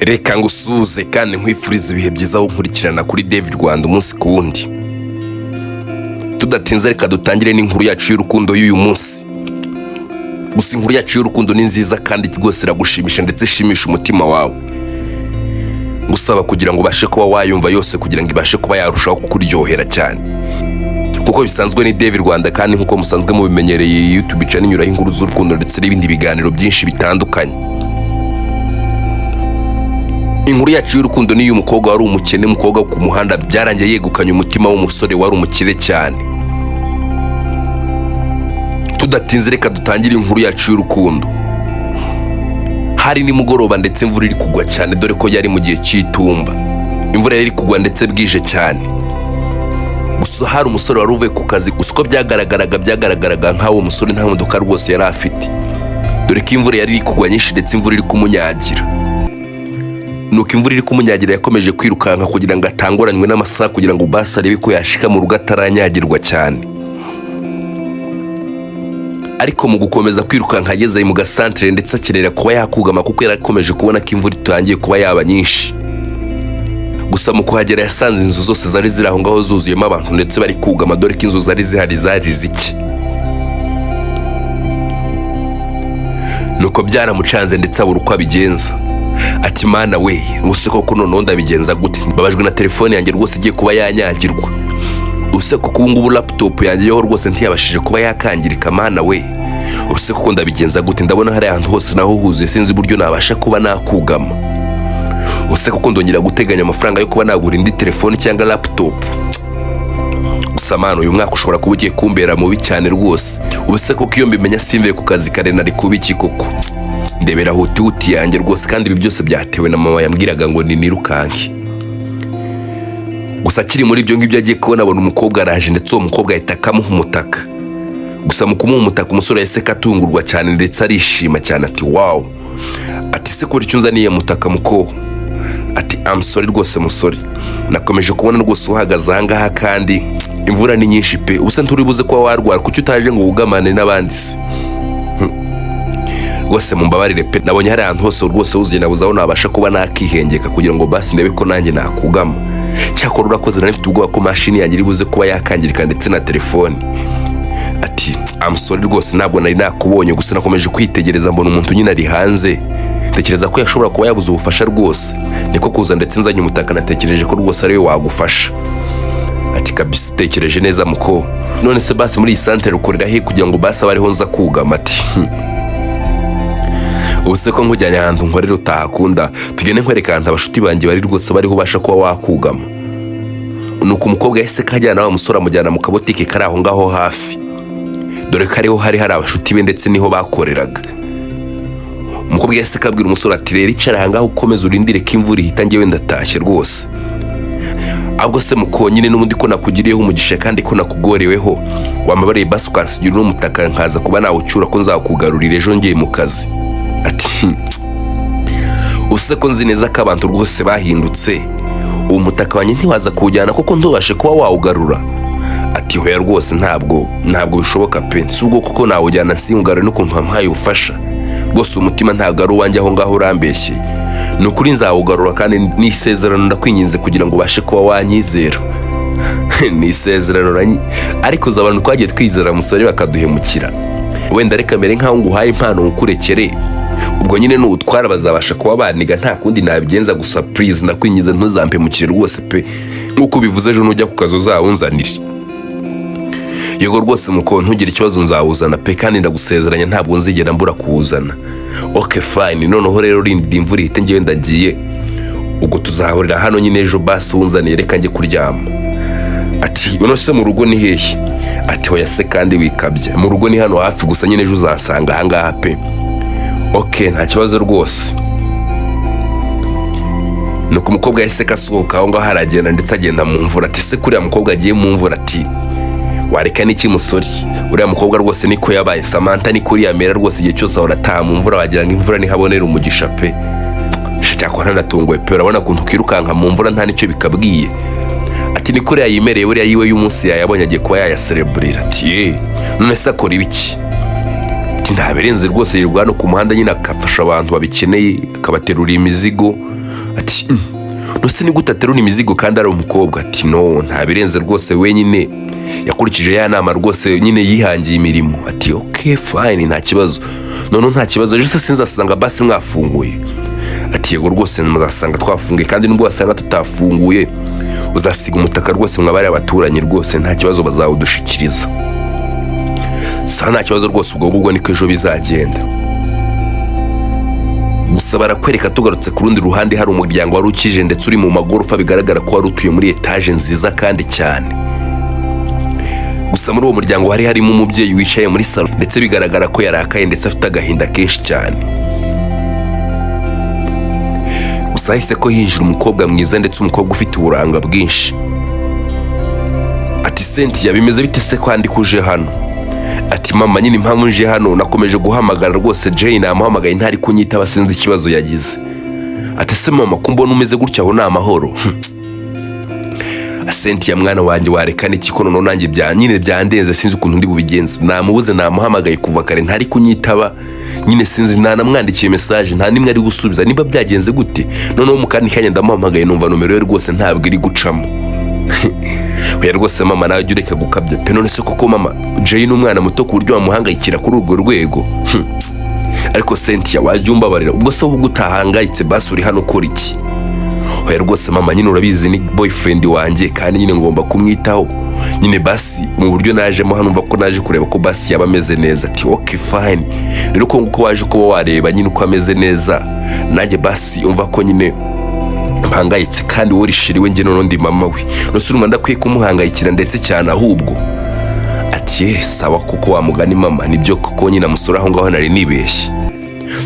Reka ngusuhuze kandi nkwifurize ibihe byiza aho nkurikirana kuri David Rwanda umunsi ku wundi. Tudatinze, reka dutangire n'inkuru yacu y'urukundo y'uyu munsi. Gusa inkuru yacu y'urukundo ni nziza kandi rwose iragushimisha ndetse ishimisha umutima wawe. Ngusaba kugira ngo ubashe kuba wayumva yose, kugira ngo ibashe kuba yarushaho kukuryohera cyane. Kuko bisanzwe ni David Rwanda, kandi nk'uko musanzwe mubimenyereye, YouTube channel inyuraho inkuru z'urukundo ndetse n'ibindi biganiro byinshi bitandukanye. Inkuru yacu y'urukundo ni iy'umukobwa wari umukene, umukobwa wo ku muhanda, byarangiye yegukanye umutima w'umusore wari umukire cyane. Tudatinze, reka dutangire inkuru yacu y'urukundo. Hari nimugoroba ndetse imvura iri kugwa cyane, dore ko yari mu gihe cy'itumba. Imvura yari iri kugwa ndetse bwije cyane. Gusa hari umusore wari uvuye ku kazi. Gusa uko byagaragaraga nk'aho uwo musore nta modoka rwose yari afite, dore ko imvura yari iri kugwa nyinshi ndetse imvura iri kumunyagira. Nuko imvura iri kumunyagira, yakomeje kwirukanka kugira ngo atanguranywe n'amasaha, kugira ngo basi arebe ko yashika mu rugo ataranyagirwa cyane. Ariko mu gukomeza kwirukanka, ageze mu gasantere ndetse akenera kuba yakugama, kuko yari akomeje kubona ko imvura itangiye kuba yaba nyinshi. Gusa mu kuhagera, yasanze inzu zose zari ziri aho ngaho zuzuyemo abantu ndetse bari kugama, dore ko inzu zari zihari zari zike. Nuko byaramucanze ndetse abura uko abigenza. Ati: "Mana we, ubuse koko noneho ndabigenza gute? Mbabajwe na telefone yanjye rwose igiye kuba yanyagirwa. Ubuse koko ubu ngubu laptop yanjye yoho rwose ntiyabashije kuba yakangirika? Mana we, ubuse koko ndabigenza gute? Ndabona hari ahantu hose naho huzuye, sinzi uburyo nabasha kuba nakugama. Ubuse koko ndongera guteganya amafaranga yo kuba nagura indi telefone cyangwa laptop? Gusa mana, uyu mwaka ushobora kuba ugiye kumbera mubi cyane rwose. Ubuse koko iyo mbimenya simvuye ku kazi kare, nari kuba iki koko? Ndebera huti huti yanjye rwose, kandi ibi byose byatewe na mama yambwiraga ngo nirukanke." Gusa akiri muri ibyo ngibyo, agiye kubona abona umukobwa araje, ndetse uwo mukobwa ahita akamuha umutaka. Gusa mu kumuha umutaka, umusore yahise atungurwa cyane ndetse arishima cyane. Ati: "Wow." Ati: "Se kuri icyo unzaniye mutaka, muko?" Ati: "I'm sorry rwose musore, nakomeje kubona rwose uhagaze ahangaha kandi imvura ni nyinshi pe. Ubuse nturi buze kuba warwara? Kuki utaje ngo wugamane n'abandi se? Rwose mumbabarire pe, nabonye hari ahantu hose rwose wuzuye, nabuze aho nabasha kuba nakihengeka kugira ngo basi ndebe ko nanjye nakugama. Cyakora urakoze, nari mfite ubwoba ko mashini yanjye iri buze kuba yakangirika ndetse na telefone." Ati: "I'm sorry rwose, ntabwo nari nakubonye. Gusa nakomeje kwitegereza mbona umuntu nyine ari hanze, ntekereza ko yashobora kuba yabuze ubufasha rwose, niko kuza ndetse nzanye umutaka, natekereje ko rwose ariwe wagufasha." Ati: "Kabisa utekereje neza muko. None se basi muri iyi santere ukorera he, kugira ngo basi abe ariho nza kugama?" Ati: "Ubu se ko nkujyanye ahantu nkorera utahakunda? Tugende nkwereka ahantu abashuti banjye bari rwose, bariho ubasha kuba wakugama." Nuko umukobwa yahise kajyana wa musore, amujyana mu kabotike kari aho ngaho hafi, dore ko ariho hari hari abashuti be ndetse niho bakoreraga. Umukobwa yahise akabwira umusore ati: "Rero icara aha ngaho ukomeze urindire ko imvura ihita, njyewe ndatashye rwose. Ahubwo se mukonyine n'ubundi ko nakugiriyeho umugisha kandi ko nakugoreweho, wambabariye basi ukansigira uno mutaka nkaza kuba nawucyura, ko nzakugarurira ejo ngiye mu kazi?" Ati: "Use ko nzi neza ko abantu rwose bahindutse, uwo mutaka wanjye ntiwaza kuwujyana kuko ntubashe kuba wawugarura?" Ati: "Hoya rwose, ntabwo bishoboka pe. Si ubwo kuko nawujyana nsiwugarure n'ukuntu wamuhaye ubufasha. Rwose umutima ntabwo ari uwanjye, aho ngaho urambeshye. Ni ukuri nzawugarura kandi ni isezerano, ndakwinginze kugira ngo ubashe kuba wanyizera. Ni isezerano." Ariko uzi abantu twagiye twizera musore bakaduhemukira. "Wenda reka mbere nk'aho nguhaye impano nkukurekere, ubwo nyine nuwutwara bazabasha kuba baniga, nta kundi nabigenza. Gusa please, ndakwinginze ntuzampemukire rwose pe. Nk'uko ubivuze, ejo nujya ku kazi uzawunzanire." "Yego rwose muko, ntugire ikibazo, nzawuzana pe, kandi ndagusezeranya ntabwo nzigera mbura kuwuzana." "Ok, fine. Noneho rero rinda imvura ihite, ngewe ndagiye. Ubwo tuzahurira hano nyine ejo basi wunzaniye, reka njye kuryama." Ati: "Uno se mu rugo ni hehe?" Ati: "Hoya se kandi wikabye, mu rugo ni hano hafi gusa nyine, ejo uzansanga ahangaha pe." "Ok, nta kibazo rwose." Nuko umukobwa yahise asohoka aho ngaho, aragenda ndetse agenda mu mvura. Ati: "Se kuriya mukobwa agiye mu mvura?" Ati: "Wareka n'iki musore, uriya mukobwa rwose niko yabaye. Samantha niko uriya mera rwose, igihe cyose ahora ataha mu mvura, wagira ngo imvura niho abonera umugisha pe. Cyakora ntanatunguwe pe, urabona ukuntu ukirukanka mu mvura nta nicyo bikabwiye." Ati: "Ni kuriya yimereye, buriya yiwe y'umunsi yayabonye agiye kuba yayasereburira." Ati: "Ye, none se akora ibiki?" Ati: "Ntabirenze rwose, yirirwa hano ku muhanda nyine akafasha abantu babikeneye, akabaterura imizigo." Ati: "Nose ni gute aterura imizigo kandi ari umukobwa?" Ati: "No, nta birenze rwose, wenyine yakurikije ya nama rwose, nyine yihangiye imirimo." Ati: "Ok, fine, nta kibazo." Noneho nta kibazo, ejo se sinzasanga basi mwafunguye? Ati: "Yego rwose, muzasanga twafunguye, kandi nubwo wasanga tutafunguye uzasiga umutaka rwose, mwabari abaturanyi rwose nta kibazo, bazawudushikiriza." Sa nta kibazo rwose, ubwo ngubwo niko ejo bizagenda. Gusa barakwereka, tugarutse ku rundi ruhande, hari umuryango wari ukije ndetse uri mu magorofa, bigaragara ko wari utuye muri etaje nziza kandi cyane. Gusa muri uwo muryango hari harimo umubyeyi wicaye muri salo, ndetse bigaragara ko yarakaye ndetse afite agahinda kenshi cyane. Gusa hahise ko hinjira umukobwa mwiza ndetse umukobwa ufite uburanga bwinshi. Ati: "Cynthia, bimeze bite se kwandi uje hano?" Ati: "Mama, nyine impamvu nje hano, nakomeje guhamagara rwose Jane, namuhamagaye ntari kunyitaba, sinzi ikibazo yagize." Ati: "Se mama, ko mbona umeze gutya, aho ni amahoro?" "Cynthia mwana wanjye, wareka n'iki ko noneho nanjye bya nyine byandenze, sinzi ukuntu ndi bubigenze. Namubuze, namuhamagaye kuva kare ntari kunyitaba, nyine sinzi, nanamwandikiye message nta nimwe ari gusubiza, niba byagenze gute. Noneho mu kandi kanya ndamuhamagaye, numva nomero ye rwose ntabwo iri gucamo." "Oya rwose mama, nawe jya ureka gukabya pe. None se koko mama, Jay ni umwana muto ku buryo wamuhangayikira kuri urwo rwego? Ariko Cynthia, wajya umbabarira. Ubwo se wowe utahangayitse basi uri hano ukora iki?" "Oya rwose mama, nyine urabizi ni boyfriend wanjye, kandi nyine ngomba kumwitaho nyine. Basi mu buryo najemo hano, umva ko naje kureba ko basi yaba ameze neza." Ati: "Ok, fine rero, ko nguko waje kuba wareba nyine uko ameze neza, nanjye basi umva ko nyine mpangayitse, kandi wowe urishiriwe, njye noneho ndi mama we, nose urumva ndakwiye kumuhangayikira ndetse cyane ahubwo." Ati: "Ye, sawa, kuko wamugani mama, nibyo koko nyine amusura aho ngaho nari nibeshye.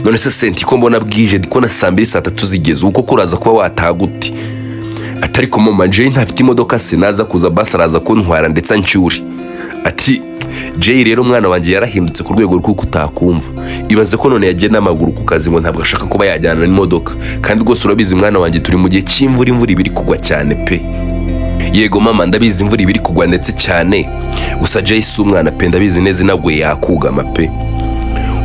None se Cynthia, ko mbona bwije, ko na saa 2, saa 3 zigeze, ubu koko uraza kuba wataha gute?" Ati: "Ariko mama, Jay ntafite imodoka se? Naza kuza basi araza kuntwara ndetse ancyure." Ati: "Jay rero umwana wanjye yarahindutse ku rwego rw'uko utakumva. Ibaze ko none yagiye n'amaguru ku kazi, ngo ntabwo ashaka kuba yajyana n'imodoka. Kandi rwose urabizi mwana wanjye, turi mu gihe cy'imvura, imvura iba iri kugwa cyane pe." "Yego mama, ndabizi, imvura iba iri kugwa ndetse cyane. Gusa Jay si umwana pe, ndabizi neza inaguye yakugama pe."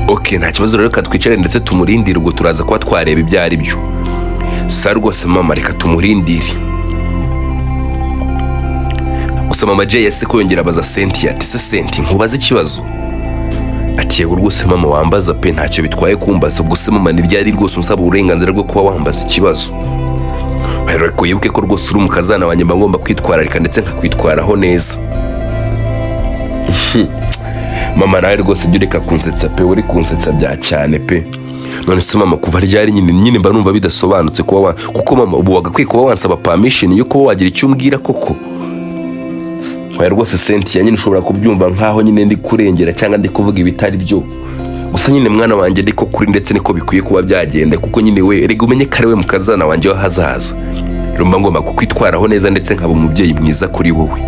"Ok, nta kibazo rero, reka twicare ndetse tumurindire, ubwo turaza kuba twareba ibyo ari byo." "Sa rwose mama, reka tumurindire." Gusa mama Jay yase ko yongera abaza Cynthia ati: "Se Cynthia, nkubaze ikibazo?" Ati: "Yego rwose mama, wambaza pe, ntacyo bitwaye kumbaza." "Ubwo se mama, ni ryari rwose unsaba uburenganzira bwo kuba wambaza ikibazo? Ariko wibuke ko rwose uri umukazana wanjye, mba ngomba kwitwararika ndetse nkakwitwaraho neza." "Mama, nawe rwose jya ureka kunsetsa pe, uri kunsetsa bya cyane pe. None se mama, kuva ryari nyine mba numva bidasobanutse kuba wa kuko mama, ubu wagakwiye kuba wansaba permission yo kuba wagira icyo umbwira koko." "Oya rwose Cynthia, nyine ushobora kubyumva nkaho nyine ndi kurengera cyangwa ndi kuvuga ibitari byo. Gusa nyine mwana wanjye, niko kuri ndetse niko bikwiye kuba byagenda, kuko nyine we erega umenye ko ari we mukazana wanjye w'ahazaza. Rero mba ngomba kukwitwaraho neza ndetse nkaba umubyeyi mwiza kuri wowe."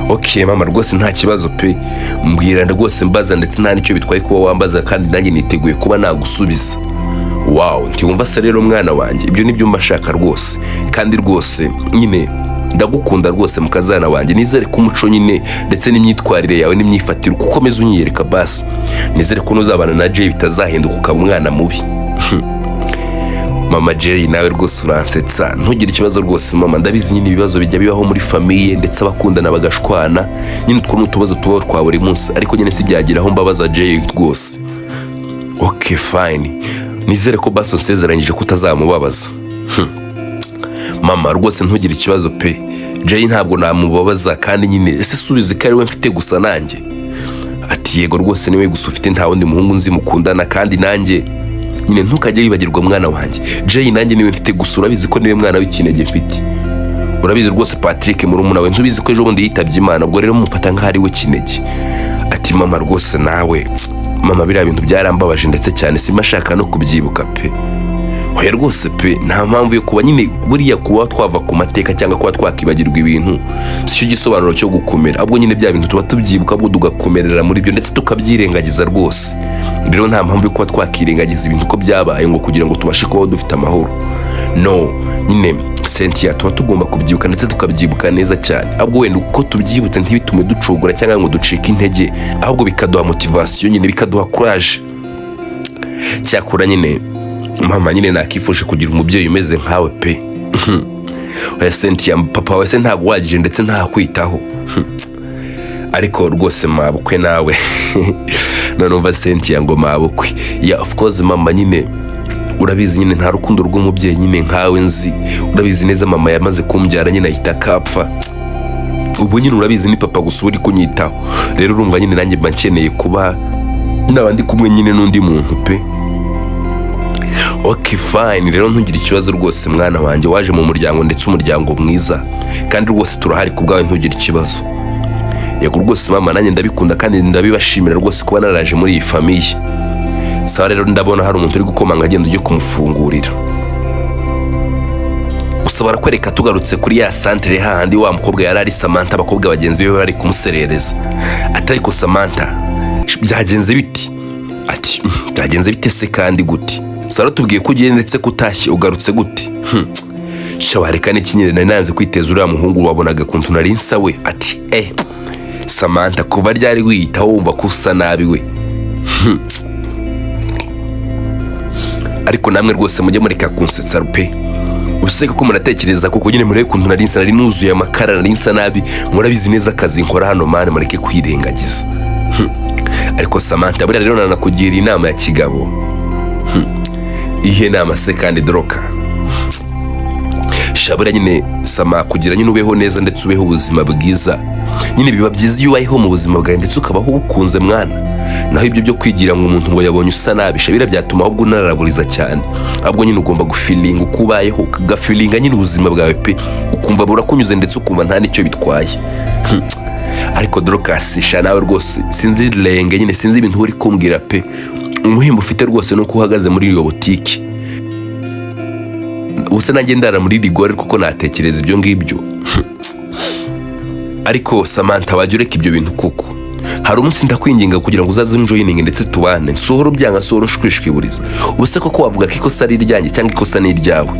"Ok mama, rwose nta kibazo pe, mbwira rwose, mbaza ndetse nta nicyo bitwaye kuba wambaza, kandi nanjye niteguye kuba nagusubiza." "Wow, ntiwumva se rero mwana wanjye, ibyo nibyo mba nshaka rwose. Kandi rwose nyine ndagukunda rwose mukazana wanjye. Nizere ko umuco nyine ndetse n'imyitwarire yawe n'imyifatire uko ukomeza unyiyereka, basi nizere ko nuzabana na Jay bitazahinduka ukaba umwana mubi." "Mama Jay, nawe rwose uransetsa. Ntugire ikibazo rwose mama, ndabizi nyine ibibazo bijya bibaho muri famille, ndetse abakundana bagashwana nyine, utwo ni utubazo tubaho twa buri munsi, ariko nyine sibyagira aho mbabaza Jay rwose." "Ok, fine, nizere ko basi unsezeranyije ko utazamubabaza." "Mama rwose, ntugire ikibazo pe, Jay ntabwo namubabaza. Kandi nyine ese subizi ko ari we mfite gusa nanjye?" Ati: "Yego rwose, niwe gusa ufite, nta wundi muhungu nzi mukundana. Kandi nanjye nyine ntukajye wibagirwa mwana wanjye, Jay nanjye niwe mfite gusa, urabizi ko niwe mwana w'ikinege mfite. Urabizi rwose Patrick murumuna we, ntubizi ko ejo bundi yitabye Imana? Ubwo rero mufata nk'aho ari we kinege." Ati: "Mama rwose nawe, mama, biriya bintu byarambabaje ndetse cyane, simba ashaka no kubyibuka pe." "Oya rwose pe, nta mpamvu yo kuba nyine buriya kuba twava ku mateka cyangwa kuba twakibagirwa ibintu si cyo gisobanuro cyo gukomera. Ahubwo nyine bya bintu tuba tubyibuka, ahubwo tugakomerera muri byo ndetse tukabyirengagiza rwose. Rero nta mpamvu yo kuba twakirengagiza ibintu uko byabaye ngo kugira ngo tubashe kubaho dufite amahoro. No nyine Cynthia, tuba tugomba kubyibuka ndetse tukabyibuka neza cyane. Ahubwo wenda uko tubyibutse ntibitume ducogora cyangwa ngo ducike intege, ahubwo bikaduha motivation nyine, bikaduha courage. Cyakora nyine Mama, nyine nakifuje kugira umubyeyi umeze nkawe pe. Oya Cynthia, papa wawe se ntabwo uhagije ndetse ntakwitaho? Ariko rwose mabukwe nawe none umva Cynthia ngo mabukwe. Yeah, of course mama, nyine urabizi nyine nta rukundo rw'umubyeyi nyine nkawe nzi. Urabizi neza mama yamaze kumbyara nyine ahita akapfa. Ubu nyine urabizi ni papa gusa uri kunyitaho. Rero urumva nyine nanjye mba nkeneye kuba naba ndi kumwe nyine n'undi muntu pe. Ok, fine, rero ntugire ikibazo rwose mwana wanjye, waje mu muryango ndetse umuryango mwiza, kandi rwose turahari ku bwawe, ntugire ikibazo. Yego rwose mama, nanjye ndabikunda kandi ndabibashimira rwose kuba naraje muri iyi famille. Sawa rero, ndabona hari umuntu uri gukomanga, agenda ujye kumufungurira. Gusa barakwereka tugarutse kuri ya santere hahandi wa mukobwa yari ari, Samantha, abakobwa bagenzi be bari kumuserereza. Atari ko Samantha, byagenze biti? Ati: "Byagenze bite se kandi gute?" Sara tubwiye ko ugiye ndetse ko utashye, ugarutse gute? Sha wareka n'iki nyine, nari nanze kwiteza uriya muhungu, wabonaga ukuntu nari nsa we. Ati: "Eh Samantha, kuva ryari wiyitaho wumva ko usa nabi we?" Ariko namwe rwose mujye mureka kunsetsa pe. Useke ko muratekereza kuko nyine murebe ukuntu nari nsa, nari nuzuye amakara, nari nsa nabi. Murabizi neza akazi nkora hano man, mureke kwirengagiza. Ariko Samantha, buriya rero nanakugira inama ya kigabo. Ihe nama se kandi Doroka? Sha buriya nyine Sama, kugira nyine ubeho neza ndetse ubeho ubuzima bwiza, nyine biba byiza iyo ubayeho mu buzima bwawe ndetse ukabaho ubukunze mwana. Naho ibyo byo kwigira ngo umuntu ngo yabonye usa nabi, sha biriya byatuma ahubwo unararaburiza cyane. Ahubwo nyine ugomba gufeelinga uko ubayeho, ugafeelinga nyine ubuzima bwawe pe, ukumva burakunyuze ndetse ukumva nta n'icyo bitwaye. Ariko Dorcas, sha nawe rwose sinzi renge nyine, sinzi ibintu uri kumbwira pe. Umuhimbo ufite rwose ni uko uhagaze muri iyo butike. Ubuse nanjye ndara muri rigore kuko natekereza ibyo ngibyo? Ariko Samantha, wajya ureka ibyo bintu kuko hari umunsi ndakwinginga kugira ngo uzaze unjoininge ndetse tubane, nsohora ubyanga, nsohora ushwishwiburiza. Ubuse koko wavuga ko ikosa ari iryanjye cyangwa ikosa ni iryawe?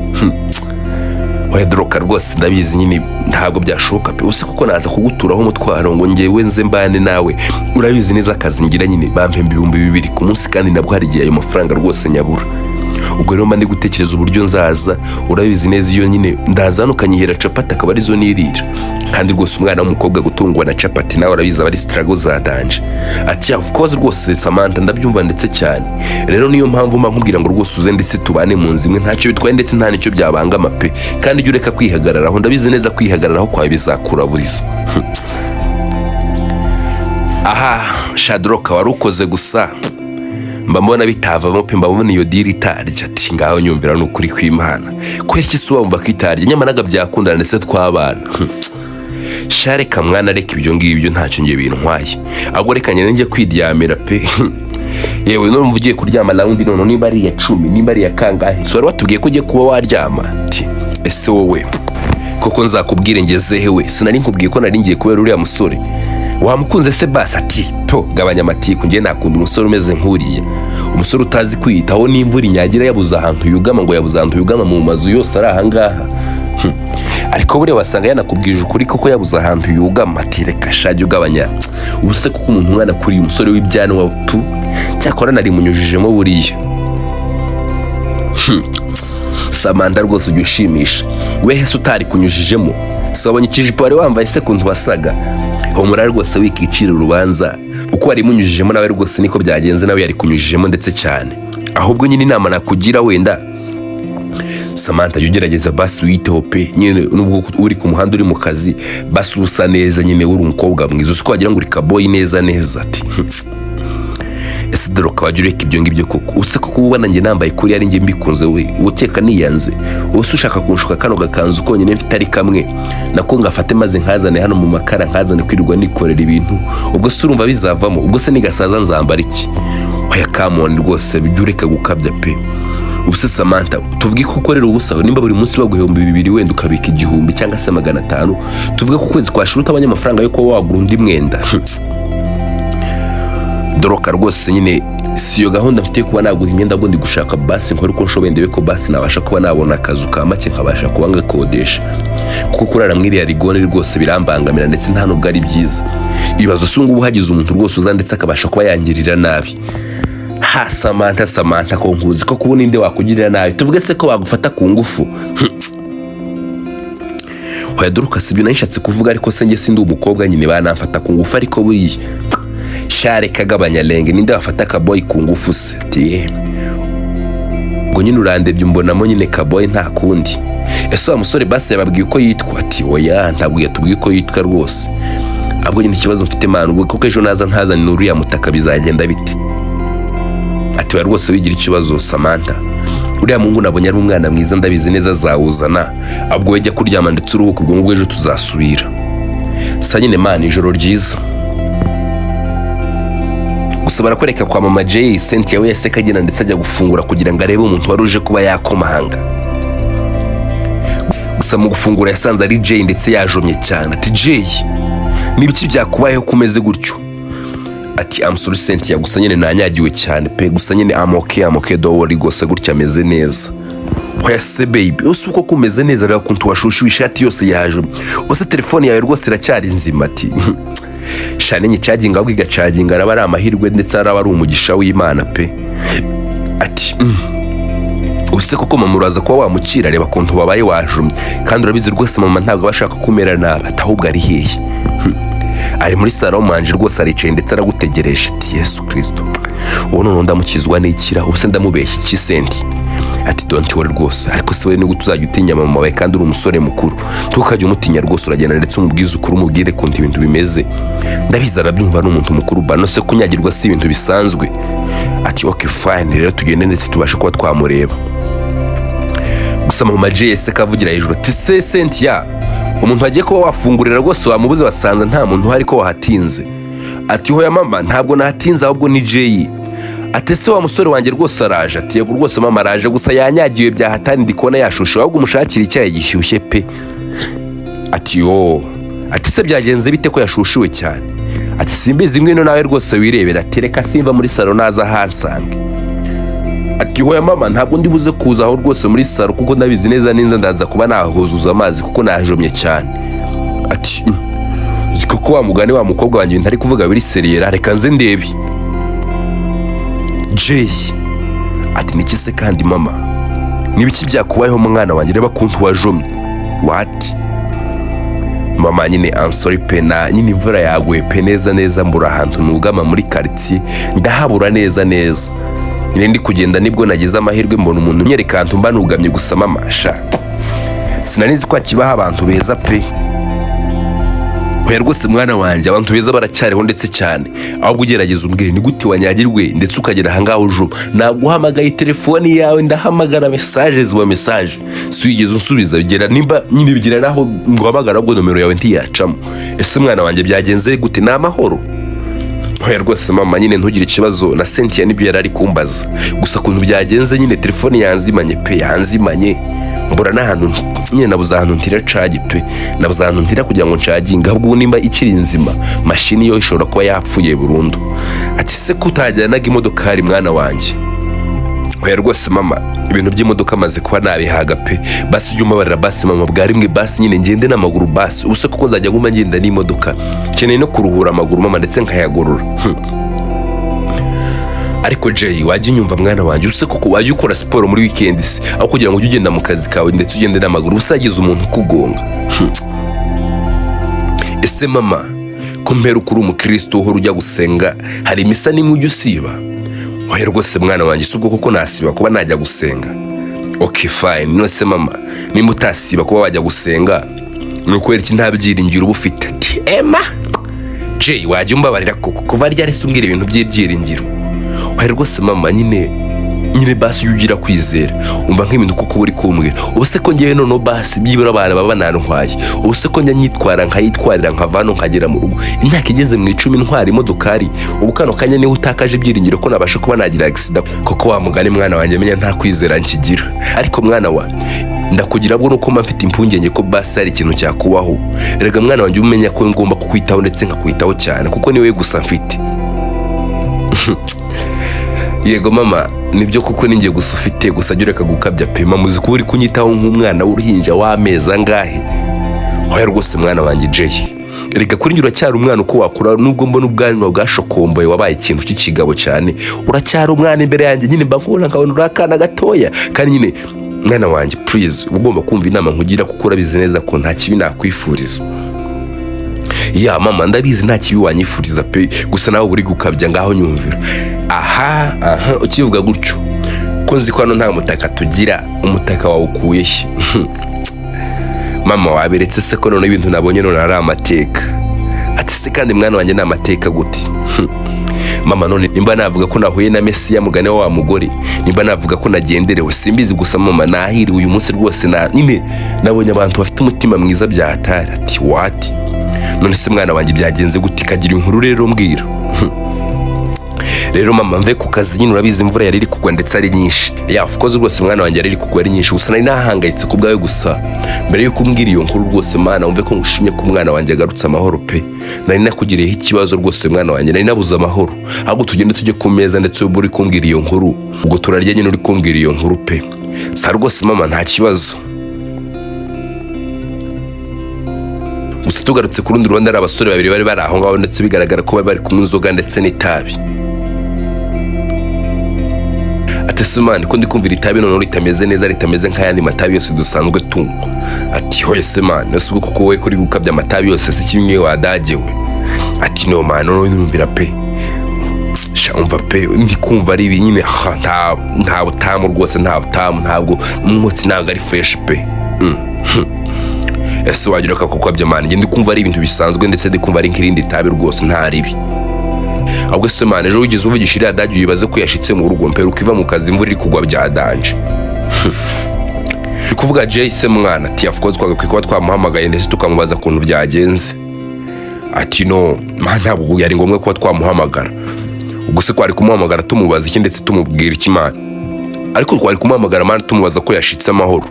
Oya Doroka, rwose ndabizi nyine ntabwo byashoboka pe. Ubuse koko naza kuguturaho umutwaro ngo ngewe nze mbane nawe? Urabizi neza akazi ngira nyine, bampemba 2000 ku munsi, kandi nabwo hari igihe ayo mafaranga rwose nyabura. Ubwo rero mba ndi gutekereza uburyo nzaza. Urabizi neza iyo nyine ndaza hano ukanyihera capati akaba arizo nirira, kandi rwose umwana w'umukobwa gutungwa na capati nawe urabizi aba ari struggle za danger. Ati: "Of course rwose Samantha, ndabyumva ndetse cyane. Rero niyo mpamvu mba nkubwira ngo rwose uze ndetse tubane mu nzu imwe, ntacyo bitwaye ndetse nta nicyo byabangama pe. Kandi ujye ureka kwihagararaho, ndabizi neza kwihagararaho kwawe bizakuraburiza." Aha Shadroka wari ukoze gusa mba mbona bitavamo pe, mba mbona iyo deal itarya. Ati: "Ngaho nyumvira, ni ukuri kw'Imana, kubera iki se wumva ko itarya? Nyamara byakundana ndetse twabana." Sha reka mwana, reka ibyo ngibyo, ntacyo ngiye bintwaye, ahubwo reka ngende njye kwiryamira pe. Yewe none ugiye kuryama round none niba ari iya 10, nimba ari iya kangahe? Si wari watubwiye ko ugiye kuba waryama? Ati: "Ese wowe koko nzakubwire ngeze hewe? Sinari nkubwiye ko nari ngiye kubera uriya musore wamukunze se basi?" Ati: "To gabanya amatiku, njye nakunda umusore umeze nk'uriya, umusore utazi kwiyitaho n'imvura inyagira yabuze ahantu yugama, ngo yabuze ahantu yugama mu mazu yose ari ahangaha. Ariko buriya wasanga yanakubwije ukuri koko yabuze ahantu yugama." Ati: "Reka shajya ugabanya. Ubu se kuko umuntu umwana kuri uyu musore w'ibyanwa pu, cyakora nari munyujijemo buriya." Samantha rwose ujya ushimisha we, hese utari kunyujijemo? Si wabonye ikijipo wari wambaye se kuntu wasaga? Humura rwose, wikicira urubanza. Uko wari munyujijemo nawe rwose niko byagenze, nawe yari kunyujijemo ndetse cyane. Ahubwo nyine inama nakugira wenda Samantha, jya ugerageza basi wiyiteho pe. Nyine nubwo uri ku muhanda, uri mu kazi, basi usa neza nyine, uri umukobwa mwiza, uzi ko wagira ngo uri kaboyi neza neza. Ati: "Ese dore wajya ureka ibyo ngibyo koko? Use koko uba ubona njye nambaye kuri ari njye mbikunze we? Ukeka niyanze? Ubuse ushaka kunshuka kano gakanzu konyine mfite ari kamwe nako ngafate maze nkazane hano mu makara, nkazane kwirirwa nikorera ibintu? Ubwo se urumva bizavamo? Ubwo se nigasaza nzambara iki? Oya, come on rwose, jya ureka gukabya pe. Ubuse Samantha, tuvuge ko ukorera ubusa, nimba buri munsi baguha 2000, wenda ukabika 1000 cyangwa se 500, tuvuge ko ukwezi kwashira utabonye amafaranga yo kuba wagura undi mwenda." Doroka rwose nyine si iyo gahunda mfite yo kuba nagura imyenda, ahubwo ndi gushaka basi nkore uko nshoboye ndebe ko basi nabasha kuba nabona akazu ka make nkabasha kuba ngakodesha, kuko kurara muri iriya rigone rwose birambangamira ndetse nta nubwo ari byiza. Ibibazo si ngubu hagize umuntu rwose uza ndetse akabasha kuba yangirira nabi. Ha, Samantha, Samantha, ko nkuzi ko kubona inde wakugirira nabi, tuvuge se ko bagufata ku ngufu? Oya Dorcas, ibyo nari kuvuga, ariko se njye sindi umukobwa nyine banamfata ku ngufu? Ariko buriya share kagabanya lenge, ninde wafata akaboyi ku ngufu se? Ati ubwo nyine urandebye umbonamo nyine kaboyi, nta kundi. Ese wa musore basi yababwiye uko yitwa? Ati oya, ntabwo yatubwiye uko yitwa rwose. Ahubwo nyine ikibazo mfite mwana, ubwo kuko ejo naza ntazane uriya mutaka bizagenda bite? Ati oya rwose, wigira ikibazo Samantha, uriya muhungu nabonye ari umwana mwiza, ndabizi neza azawuzana. Ahubwo we jya kuryama ndetse uruhuke, ubwo ngubwo ejo tuzasubira. Sa nyine man, ijoro ryiza. Gusa barakwereka kwa mama Jay, Cynthia we yaseka agenda ndetse ajya gufungura kugira ngo arebe umuntu wari uje kuba yakomanga. Gusa mu gufungura yasanze ari Jay ndetse yajomye cyane. Ati Jay, ni ibiki byakubayeho kumeze gutyo? Ati I'm sorry Cynthia, gusa nyine nanyagiwe cyane pe, gusa nyine I'm okay, I'm okay, don't worry, rwose gutya ameze neza. Hoya se baby, use uko kumeze neza? Reba ukuntu washushuye, ishati yose yajomye. Use telefone yawe rwose iracyari nzima? Ati shane nyicaginga, ahubwo igacaginga araba ari amahirwe ndetse araba ari umugisha w'Imana pe. Ati Ubuse koko mama uraza kuba wamukira? Reba ukuntu wabaye wajumye, kandi urabizi rwose mama ntabwo aba ashaka kumera nabi. Ati ahubwo ari hehe? Ari muri salon manje rwose, aricaye ndetse aragutegereje. Ati Yesu Kirisito, ubu noneho ndamukizwa n'ikira? Ubuse ndamubeshya iki senti? Ati don't worry rwose. Ariko se we nigute uzajya utinya mama wawe kandi uri umusore mukuru? Ntukajye umutinya rwose, uragenda ndetse umubwize ukuri, umubwire ukuntu ibintu bimeze. Ndabizi arabyumva, ni umuntu mukuru bano se kunyagirwa si ibintu bisanzwe. Ati okay fine, rero tugende ndetse tubashe kuba twamureba. Gusa mama Jay se kavugira hejuru ati se Cynthia, umuntu wagiye kuba wafungurira rwose wamubuze, wasanze nta muntu uhari, ko wahatinze? Ati hoya mama, ntabwo nahatinze, ahubwo ni Jay. Ati se wa musore wanjye rwose araje? Ati yego rwose mama, araje, gusa yanyagiwe byahatani, ndi kubona yashushe, ahubwo umushakire icyayi gishyushye pe. Ati yo, ati se byagenze bite ko yashushuwe cyane? Ati simbizi, ngwino nawe rwose wirebera. Ati reka simva muri salo naza ahasange. Ati hoya mama, ntabwo ndi buze kuza aho rwose muri salo, kuko ndabizi neza neza ndaza kuba nahuzuza amazi kuko najomye cyane. Ati uzi koko wa mugani wa mukobwa wanjye ntari kuvuga biri sérieux, reka nze ndebe. Jay ati niki se kandi mama? Nibiki byakubayeho mwana wanjye? Reba kuntu wajomye. What mama? Nyine I'm sorry pe, na nyine imvura yaguye pe, neza neza mbura ahantu nugama muri quartier, ndahabura neza neza. Nyine ndi kugenda nibwo nagize amahirwe mbona umuntu unyereka ahantu mba nugamye. Gusa mama sha, sinari nzi ko hakibaho abantu beza pe. Oya rwose mwana wanjye, abantu beza baracyariho ndetse cyane. Ahubwo ugerageza umbwire ni gute wanyagirwe ndetse ukagera ahangaha uje? Naguhamagaye telefoni yawe ndahamagara, message ziba message, si wigeze unsubiza. Bigera nimba nyine bigera naho nguhamagara ahubwo nomero yawe ntiyacamo. Ese mwana wanjye byagenze gute? Ni amahoro? Oya rwose mama, nyine ntugire ikibazo, na Cynthia nibyo yari ari kumbaza. Gusa ukuntu byagenze nyine telefone yanzimanye pe, yanzimanye mbura n'ahantu nyine, nabuze ahantu ntira charge pe, nabuze ahantu ntira kugira ngo ncaginge. Ahubwo ubu nimba ikiri nzima, mashini yo ishobora kuba yapfuye burundu. Ati se ko utajyanaga imodokari mwana wanjye? Oya rwose mama, ibintu by'imodoka amaze kuba nabihaga pe. Basi ujye umbabarira basi mama, bwa rimwe basi nyine ngende n'amaguru basi. Ubuse kuko nzajya nguma ngenda n'imodoka? Nkeneye no kuruhura amaguru mama, ndetse nkayagorora. Ariko Jay, wajya unyumva mwana wanjye? Use koko wajya ukora siporo muri weekend se, aho kugira ngo ujye ugenda mu kazi kawe ndetse ugende n'amaguru, usagize umuntu ukugonga? Ese mama, ko mperuka uri umukristo uhora ujya gusenga, hari imisa n'imwe ujya usiba? Oya rwose mwana wanjye, si ubwo koko nasiba kuba najya gusenga. Okay fine. None se mama, nimba utasiba kuba wajya gusenga, ni ukubera iki nta byiringiro uba ufite? Ati ema Jay, wajya umbabarira koko, kuva ryari se umbwira ibintu by'ibyiringiro? Oya rwose mama, nyine basi ujye ugira kwizera, umva nk'ibintu kuko uba uri kumbwira. Ubu se ko ngewe noneho basi byibura abantu baba banantwaye, ubu se ko njya nyitwara nkayitwarira nkava hano nkagera mu rugo, imyaka igeze mu 10 ntwara imodokari, ubu kano kanya niho utakaje ibyiringiro ko nabasha kuba nagira accident koko? Wa mugani mwana wanjye, menya nta kwizera nkigira. Ariko mwana wa, ndakugira bwo nuko mba mfite impungenge ko basi hari ikintu cyakubaho. Erega mwana wanjye, umenya ko ngomba kukwitaho ndetse nkakwitaho cyane, kuko niwe gusa mfite. Yego mama, nibyo kuko ninjye gusa ufite, gusa jya ureka gukabya pe. Mama, uzi kuba uri kunyitaho nk'umwana w'uruhinja w'amezi angahe? Oya rwose mwana wanjye Jay, Reka, kuri njye uracyari umwana. Uko wakura, nubwo mbona ubwanwa bwashokomboye, wabaye ikintu cy'ikigabo cyane, uracyari umwana imbere yanjye. Nyine mba nkubona nkabona uri akana gatoya. Kandi nyine mwana wanjye, please, uba ugomba kumva inama nkugira, kuko urabizi neza ko nta kibi nakwifuriza. Yeah mama, ndabizi nta kibi wanyifuriza pe, gusa nawe uri gukabya. Ngaho nyumvira. Aha aha, ukivuga gutyo, ko nzi ko hano nta mutaka tugira, umutaka wawukuye he? Mama, waberetse se ko noneho ibintu nabonye none ari amateka? Ati: "Se kandi mwana wanjye, ni amateka gute?" Mama, none nimba navuga ko nahuye na Mesiya, mugane wa mugore, nimba navuga ko nagenderewe, simbizi. Gusa mama, nahiriwe uyu munsi rwose, na nyine nabonye abantu bafite umutima mwiza bya hatari. Ati: "What? None se mwana wanjye, byagenze gute? Kagira inkuru rero, mbwira." Rero mama, mve ku kazi nyine, urabizi imvura yari iri kugwa ndetse ari nyinshi. Yeah, of course rwose mwana wanjye, yari iri kugwa ari nyinshi, gusa nari nahangayitse ku bwawe. Gusa mbere yuko umbwira iyo nkuru rwose mwana, wumve ko ngushimye ko umwana wanjye agarutse amahoro pe. Nari nakugiriyeho ikibazo rwose mwana wanjye, nari nabuze amahoro. Ahubwo tugende tujye ku meza, ndetse uba uri kumbwira iyo nkuru, ubwo turarya nyine uri kumbwira iyo nkuru pe. Sa rwose mama, nta kibazo. Gusa tugarutse ku rundi ruhande, hari abasore babiri bari bari aho ngaho, ndetse bigaragara ko bari bari kunywa inzoga ndetse n'itabi. Ati: "Ese man, ko ndi kumvira itabi noneho ritameze neza, ritameze nk'ayandi matabi yose dusanzwe tunywa?" Ati: "Hoye se man, ese ubwo koko wowe kuri gukabya, amatabi yose si kimwe wadagewe?" Ati: "No man, noneho numvira pe. Sha, umva pe, ndi kumva ari ibi nyine, ha, nta butamu rwose, nta butamu, ntabwo umwotsi, ntabwo ari fresh pe." Ese wagira akakukabya man? Njye ndi kumva ari ibintu bisanzwe, ndetse ndi kumva ari nk'irindi tabi rwose, nta ribi. Ahubwo se man, ejo wigeze uvugisha iriya dage uyibaze ko yashitse mu rugo? Mpera ukiva mu kazi imvura iri kugwa bya danger. Uri kuvuga Jay se mwana? Ati: "Of course, twagakwiye kuba twamuhamagaye ndetse tukamubaza ukuntu byagenze." Ati: "No man, ntabwo yari ngombwa kuba twamuhamagara. Ubwo se twari kumuhamagara tumubaza iki, ndetse tumubwira iki man? Ariko twari kumuhamagara man, tumubaza ko yashitse amahoro."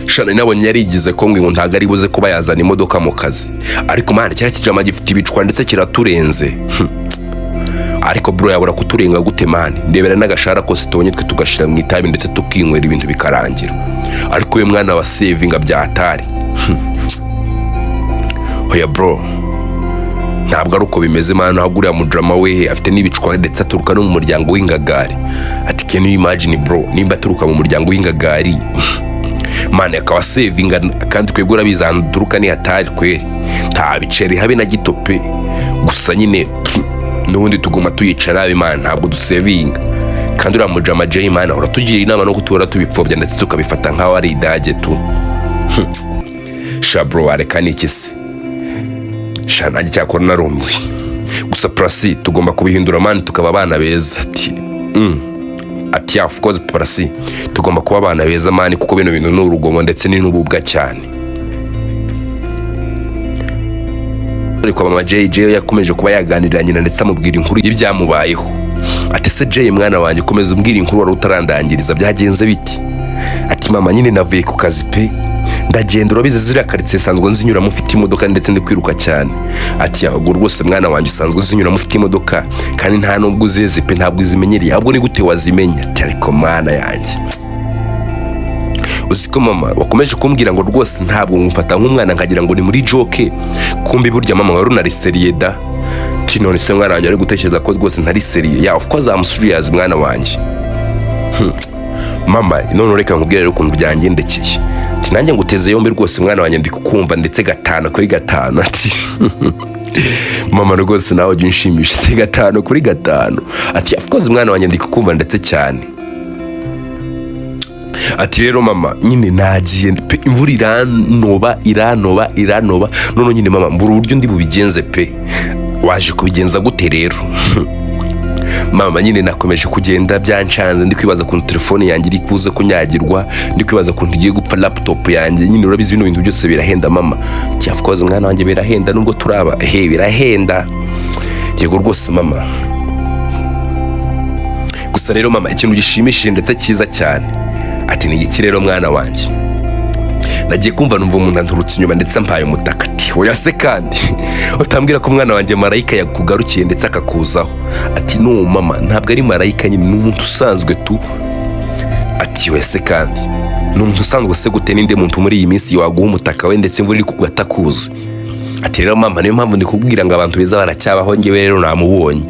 Shana, nabonye yarigize ko ngo ntabwo ari buze kuba yazana imodoka mu kazi, ariko man, kiriya kijama gifite ibicwa ndetse kiraturenze. Ariko bro, yabura kuturenga gute man? Ndebera n'agashahara kose tubonye, twe tugashira mu itabi ndetse tukinywera ibintu bikarangira. Ariko uyu mwana wa savinga bya hatari. Hoya bro, ntabwo ari uko bimeze man. Ahubwo uriya mujama we afite n'ibicwa, ndetse aturuka no mu muryango w'ingagari. Ati: "Can you imagine bro, nimba aturuka mu muryango w'ingagari man, akaba savinga, kandi twebwe urabizi ahantu duturuka ni hatari kweri, nta biceri habe na gito pe. Gusa nyine n'ubundi tuguma tuyica nabi man, ntabwo dusavinga. Kandi uriya mujama Jay man, ahora tugira inama no kutura tubipfobya, ndetse tukabifata nk'aho ari idage tu." Sha bro, wareka n'iki se? Sha, nanjye cyakora narumiwe. Gusa Purasi, tugomba kubihindura man, tukaba abana beza. Ati. Ati: "Of course Purasi, tugomba kuba abana beza man, kuko bino bintu ni urugomo ndetse ni n'ububwa cyane." Ariko mama JJ yakomeje kuba yaganirira nyina, ndetse amubwira inkuru y'ibyamubayeho. Ati: "Se Jay mwana wanjye, komeza umbwira inkuru wari utarandangiriza, byagenze biti?" Ati: "Mama, nyine navuye ku kazi pe, ndagenda. Urabizi ziriya karitsiye sanzwe nzinyuramo mfite imodoka, ndetse ndi kwiruka cyane." Ati: "Ahubwo rwose mwana wanjye, usanzwe uzinyuramo ufite imodoka, kandi nta nubwo uzizi pe, ntabwo uzimenyereye. Ahubwo ni gute wazimenya?" Ati: "Ariko mwana yanjye, uzi ko mama wakomeje kumbwira ngo rwose ntabwo ngufata nk'umwana, nkagira ngo ni muri joke, kumbi burya mama wari unari sérieux da." Ati: "None se mwana wanjye, ari gutekereza ko rwose ntari sérieux?" "Yeah, of course I'm serious mwana wanjye." Mama, none reka nkubwire rero ukuntu byangendekeye. Ati: "Nanjye nguteze yombi rwose mwana wanjye, ndi kukumva ndetse 5 kuri 5." Ati: "Mama rwose, nawe ujya unshimisha. Ati 5 kuri 5." Ati: "Of course mwana wanjye, ndi kukumva ndetse cyane." Ati: "Rero mama, nyine nagiye pe, imvura iranoba, iranoba, iranoba. None nyine mama, mbura uburyo ndi bubigenze pe." "Waje kubigenza gute rero?" "Mama, nyine nakomeje kugenda byancanze, ndi kwibaza ukuntu telefone yanjye iri kuza kunyagirwa, ndi kwibaza ukuntu igiye gupfa, laptop yanjye. Nyine urabizi bino bintu byose birahenda mama." Ati: "Of course mwana wanjye, birahenda, nubwo turaba he, birahenda." "Yego rwose mama. Gusa rero mama, ikintu gishimishije ndetse cyiza cyane." Ati: "Ni iki rero mwana wanjye?" "Nagiye kumva numva umuntu anturutse inyuma, ndetse ampaye umutaka." Ati: "Oya se kandi, utambwira ko umwana wanjye marayika yakugarukiye ndetse akakuzaho?" Ati: "No mama, ntabwo ari marayika, nyine ni umuntu usanzwe tu." Ati: "Oya se kandi, ni umuntu usanzwe se gute? Ninde muntu muri iyi minsi waguha umutaka we, ndetse imvura iri kugwa atakuzi?" Ati: "Rero mama, niyo mpamvu ndikubwira ngo abantu beza baracyabaho. Ngewe rero namubonye."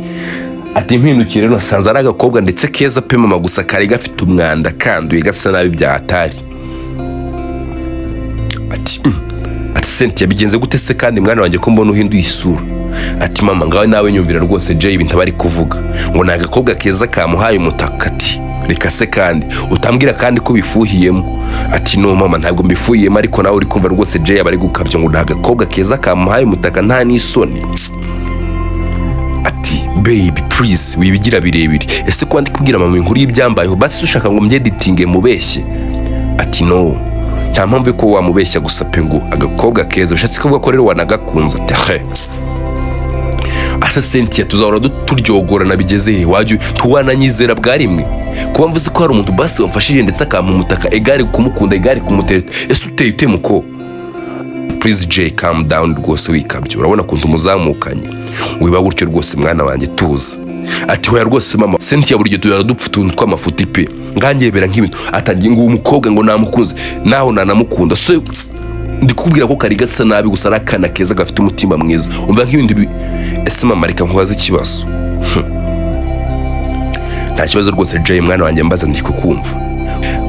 Ati: "Mpindukiye rero nasanze ari agakobwa ndetse keza pe mama, gusa kari gafite umwanda, kanduye, gasa nabi bya hatari." Ati: Ati: "Cynthia, bigenze gute se kandi mwana wanjye, ko mbona uhinduye isura?" Ati: "Mama, ngawe nawe nyumvira rwose Jay, ibintu aba ari kuvuga ngo ni agakobwa keza kamuhaye umutaka." Ati: "Reka se kandi utambwira kandi ko bifuhiyemo." Ati: "No mama, ntabwo mbifuhiyemo, ariko nawe uri kumva rwose Jay aba ari gukabya ngo ni agakobwa keza kamuhaye umutaka, nta n'isoni." Ati: "Baby, please, wibigira birebire. Ese ko ndi kubwira mama inkuru y'ibyambayeho, basi se ushaka ngo mbyeditinge mubeshye?" Ati: "No, nta mpamvu yo kuba wamubeshya, gusa pe ngo agakobwa keza ushatse kuvuga ko rero wanagakunze." Ati: "He asa Cynthia, tuzahora turyogorana bigeze he? Wajya ntiwananyizera bwa rimwe kuba mvuze ko hari umuntu basi wamfashije ndetse akampa umutaka, egare kumukunda, egare kumutereta. Ese uteye ute muko?" "Please Jay, calm down rwose, wikabye. Urabona ukuntu umuzamukanye, wiba gutyo rwose mwana wanjye, tuza." Ati: "Hoya rwose mama, Cynthia buri gihe duhora dupfa utuntu tw'amafuti pe. Ngangebera nk'ibintu atangiye ngo uwo mukobwa ngo namukunze, naho nanamukunda so ndi kubwira ko kari gasa nabi, gusa ari akana keza gafite umutima mwiza. Umva nk'ibintu ese mama, reka nkubaze ikibazo." "Nta kibazo rwose Jay mwana wanjye, mbaza ndi kukumva."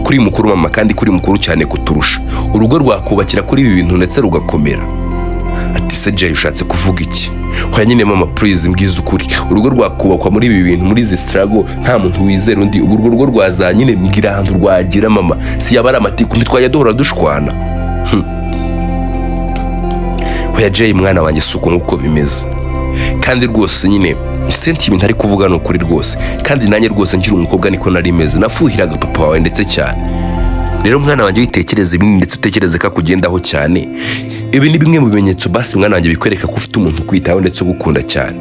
"Kuri mukuru mama, kandi kuri mukuru cyane kuturusha, urugo rwakubakira kuri ibi bintu ndetse rugakomera?" Ati: "Se Jay, ushatse kuvuga iki?" "Hoya nyine mama, please mbwiza ukuri, urugo rwakubakwa muri ibi bintu, muri izi struggle, nta muntu wizera undi? Urwo rugo rwaza nyine, mbwira ahantu rwagira mama, si yaba ari amatiku, ntitwajya duhora dushwana?" "Hoya Jay mwana wanjye, si uko nguko bimeze. Kandi rwose nyine Cynthia ibintu ari kuvuga ni ukuri rwose, kandi nanjye rwose nkiri umukobwa niko nari meze, nafuhiraga papa wawe ndetse cyane. Rero mwana wanjye, witekereze binini ndetse utekereze ko akugendaho cyane. Ibi ni bimwe mu bimenyetso basi mwana wanjye bikwereka ko ufite umuntu ukwitaho ndetse ugukunda cyane."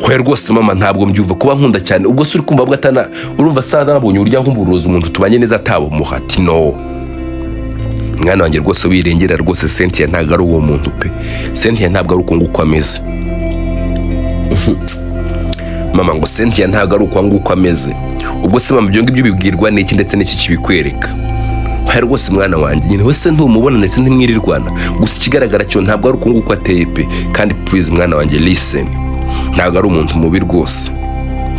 "Hoya rwose mama, ntabwo mbyumva kuba nkunda cyane. Ubwo se uri kumva bwo atana urumva sa nabonye uburyo ahumburuza umuntu tubanye neza atabumuha?" Ati: "No mwana wanjye, rwose wirengera rwose, Cynthia ntabwo ari uwo muntu pe. Cynthia ntabwo ari uko nguko ameze mama." Ngo Cynthia ntabwo ari uko nguko ameze. "Ubwo se mama, ibyo ngibyo ubibwirwa n'iki ndetse n'iki kibikwereka?" "Hoya rwose mwana wanjye, nyine wese ntumubona ndetse ntimwirirwana, gusa ikigaragara cyo ntabwo ari uko nguko ateye pe. Kandi please mwana wanjye, listen, ntabwo ari umuntu mubi rwose,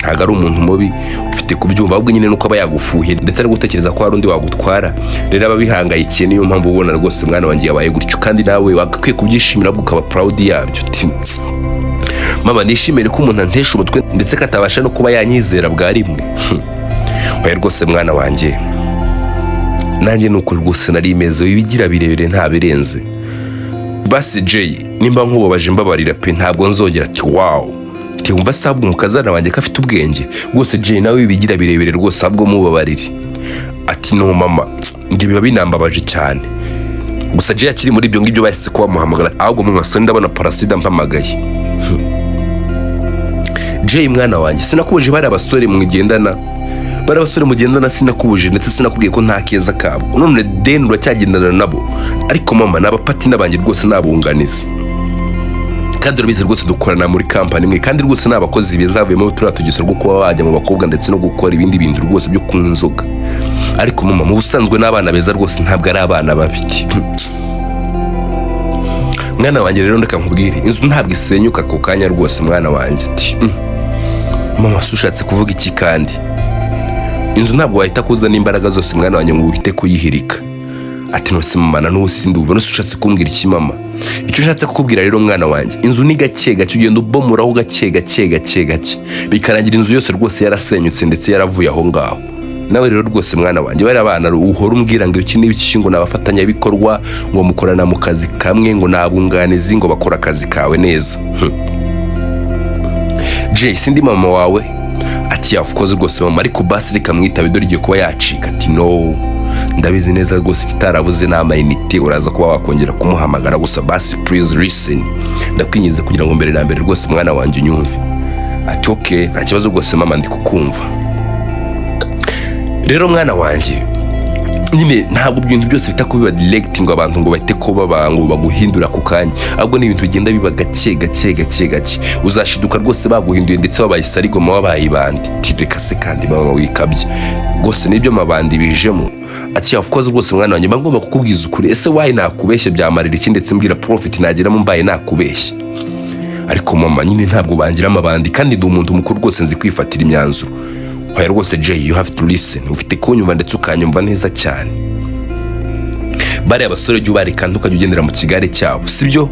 ntabwo ari umuntu mubi, ufite kubyumva. Ahubwo nyine nuko aba yagufuhiye ndetse ari gutekereza ko hari undi wagutwara, rero aba abihangayikiye. Niyo mpamvu ubona rwose mwana wanjye yabaye gutyo, kandi nawe wagakwiye kubyishimira ahubwo ukaba proud yabyo." Uti: "Mama, nishimire ko umuntu antesha umutwe ndetse ko atabasha no kuba yanyizera bwa rimwe?" "Oya rwose mwana wanjye, nanjye ni ukuri rwose nari imeze, wibigira birebire, nta birenze. Basi Jay, nimba nkubabaje mbabarira pe, ntabwo nzongera." Ati: "Wow." Ati: "Wumva se ahubwo umukazana wanjye ko afite ubwenge rwose? Jay, nawe wibigira birebire rwose, ahubwo mubabarire." Ati: "No mama, njye biba binambabaje cyane." Gusa Jay akiri muri ibyo ngibyo bahise kuba bamuhamagara. "Ahubwo mu masoni ndabona Parasida mpamagaye. Jay mwana wanjye, sinakubuje bari abasore mugendana, bari abasore mugendana, sinakubuje ndetse sinakubwiye ko nta keza kabo? None deni uracyagendana nabo?" "Ariko mama, ni abapartner banjye rwose, nabunganizi, kandi urabizi rwose dukorana muri kampani imwe, kandi rwose ni abakozi beza, bavuyemo turiya tugeso rwo kuba bajya mu bakobwa ndetse no gukora ibindi bintu rwose byo kunywa inzoga. Ariko mama, mu busanzwe ni abana beza rwose, ntabwo ari abana babi." "Mwana wanjye rero, ndeka nkubwire, inzu ntabwo isenyuka ako kanya rwose mwana wanjye." Ati: Mama, se ushatse kuvuga iki kandi?" "Inzu ntabwo wahita kuzana imbaraga zose mwana wanjye ngo uhite kuyihirika." Ati: "Nose mama, na n'ubu sindumva, nose ushatse kumbwira iki mama?" "Icyo ushatse kukubwira rero mwana wanjye, inzu ni gake gake ugenda ubomoraho gake gake gake gake, bikarangira inzu yose rwose yarasenyutse ndetse yaravuye aho ngaho. Nawe rero rwose mwana wanjye, bariya bana uhora umbwira ngo iki n'iki, ngo ni abafatanyabikorwa, ngo mukorana mu kazi kamwe, ngo ni abunganizi, ngo bakora akazi kawe neza. Jay, sindi mama wawe?" Ati: "Of course rwose mama, ariko basi reka mwitabe, dore igiye kuba yacika." Ati: "No, ndabizi neza rwose, ikitarabuze ni amayinite, uraza kuba wakongera kumuhamagara. Gusa basi please listen, ndakwinginze kugira ngo mbere na mbere rwose mwana wanjye unyumve." Ati: "Okay, nta kibazo rwose mama, ndi kukumva." "Rero mwana wanjye, Nyine ntabwo ibintu byose bita kubiba direct ngo abantu ngo bahite ko baba ngo baguhindura ako kanya, ahubwo ni ibintu bigenda biba gake gake gake gake. Uzashiduka rwose baguhinduye ndetse wabaye sarigoma, wabaye ibandi. Reka se kandi mama, wikabye rwose, nibyo mabandi bijemo. Ati: "Of course rwose mwana wanjye, mba ngomba kukubwiza ukuri. Ese wayi nakubeshye byamarira iki? Ndetse mbwira profit nageramo mbaye nakubeshye." "Ariko mama, nyine ntabwo bangira amabandi kandi ndi umuntu mukuru rwose, nzi kwifatira imyanzuro." "Oya rwose Jay, you have to listen, ufite kunyumva ndetse ukanyumva neza cyane. Bariya basore jya ubareka, ntukajya ugendera mu kigare cyabo, sibyo?"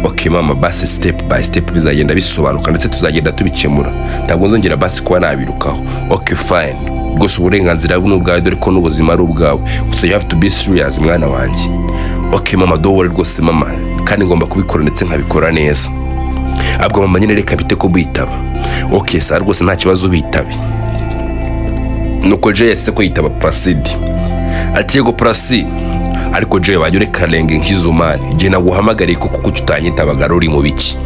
"Ok mama, basi step by step bizagenda bisobanuka ndetse tuzagenda tubikemura, ntabwo nzongera basi kuba nabirukaho." "Ok fine rwose, uburenganzira ni ubwawe, dore ko n'ubuzima ari ubwawe, gusa you have to be serious, mwana wanjye." "Ok mama, don't worry rwose mama, kandi ngomba kubikora ndetse nkabikora neza. Ahubwo mama nyine reka bite ko bitaba." "Ok sa rwose, nta kibazo, bitabe." Nuko Jay yahise ko yitaba Placide. Ati: "Yego Placide." "Ariko Jay, wajya ureka renge nk'izo man? Igihe naguhamagariye koko kuki utanyitabaga? Uri mu biki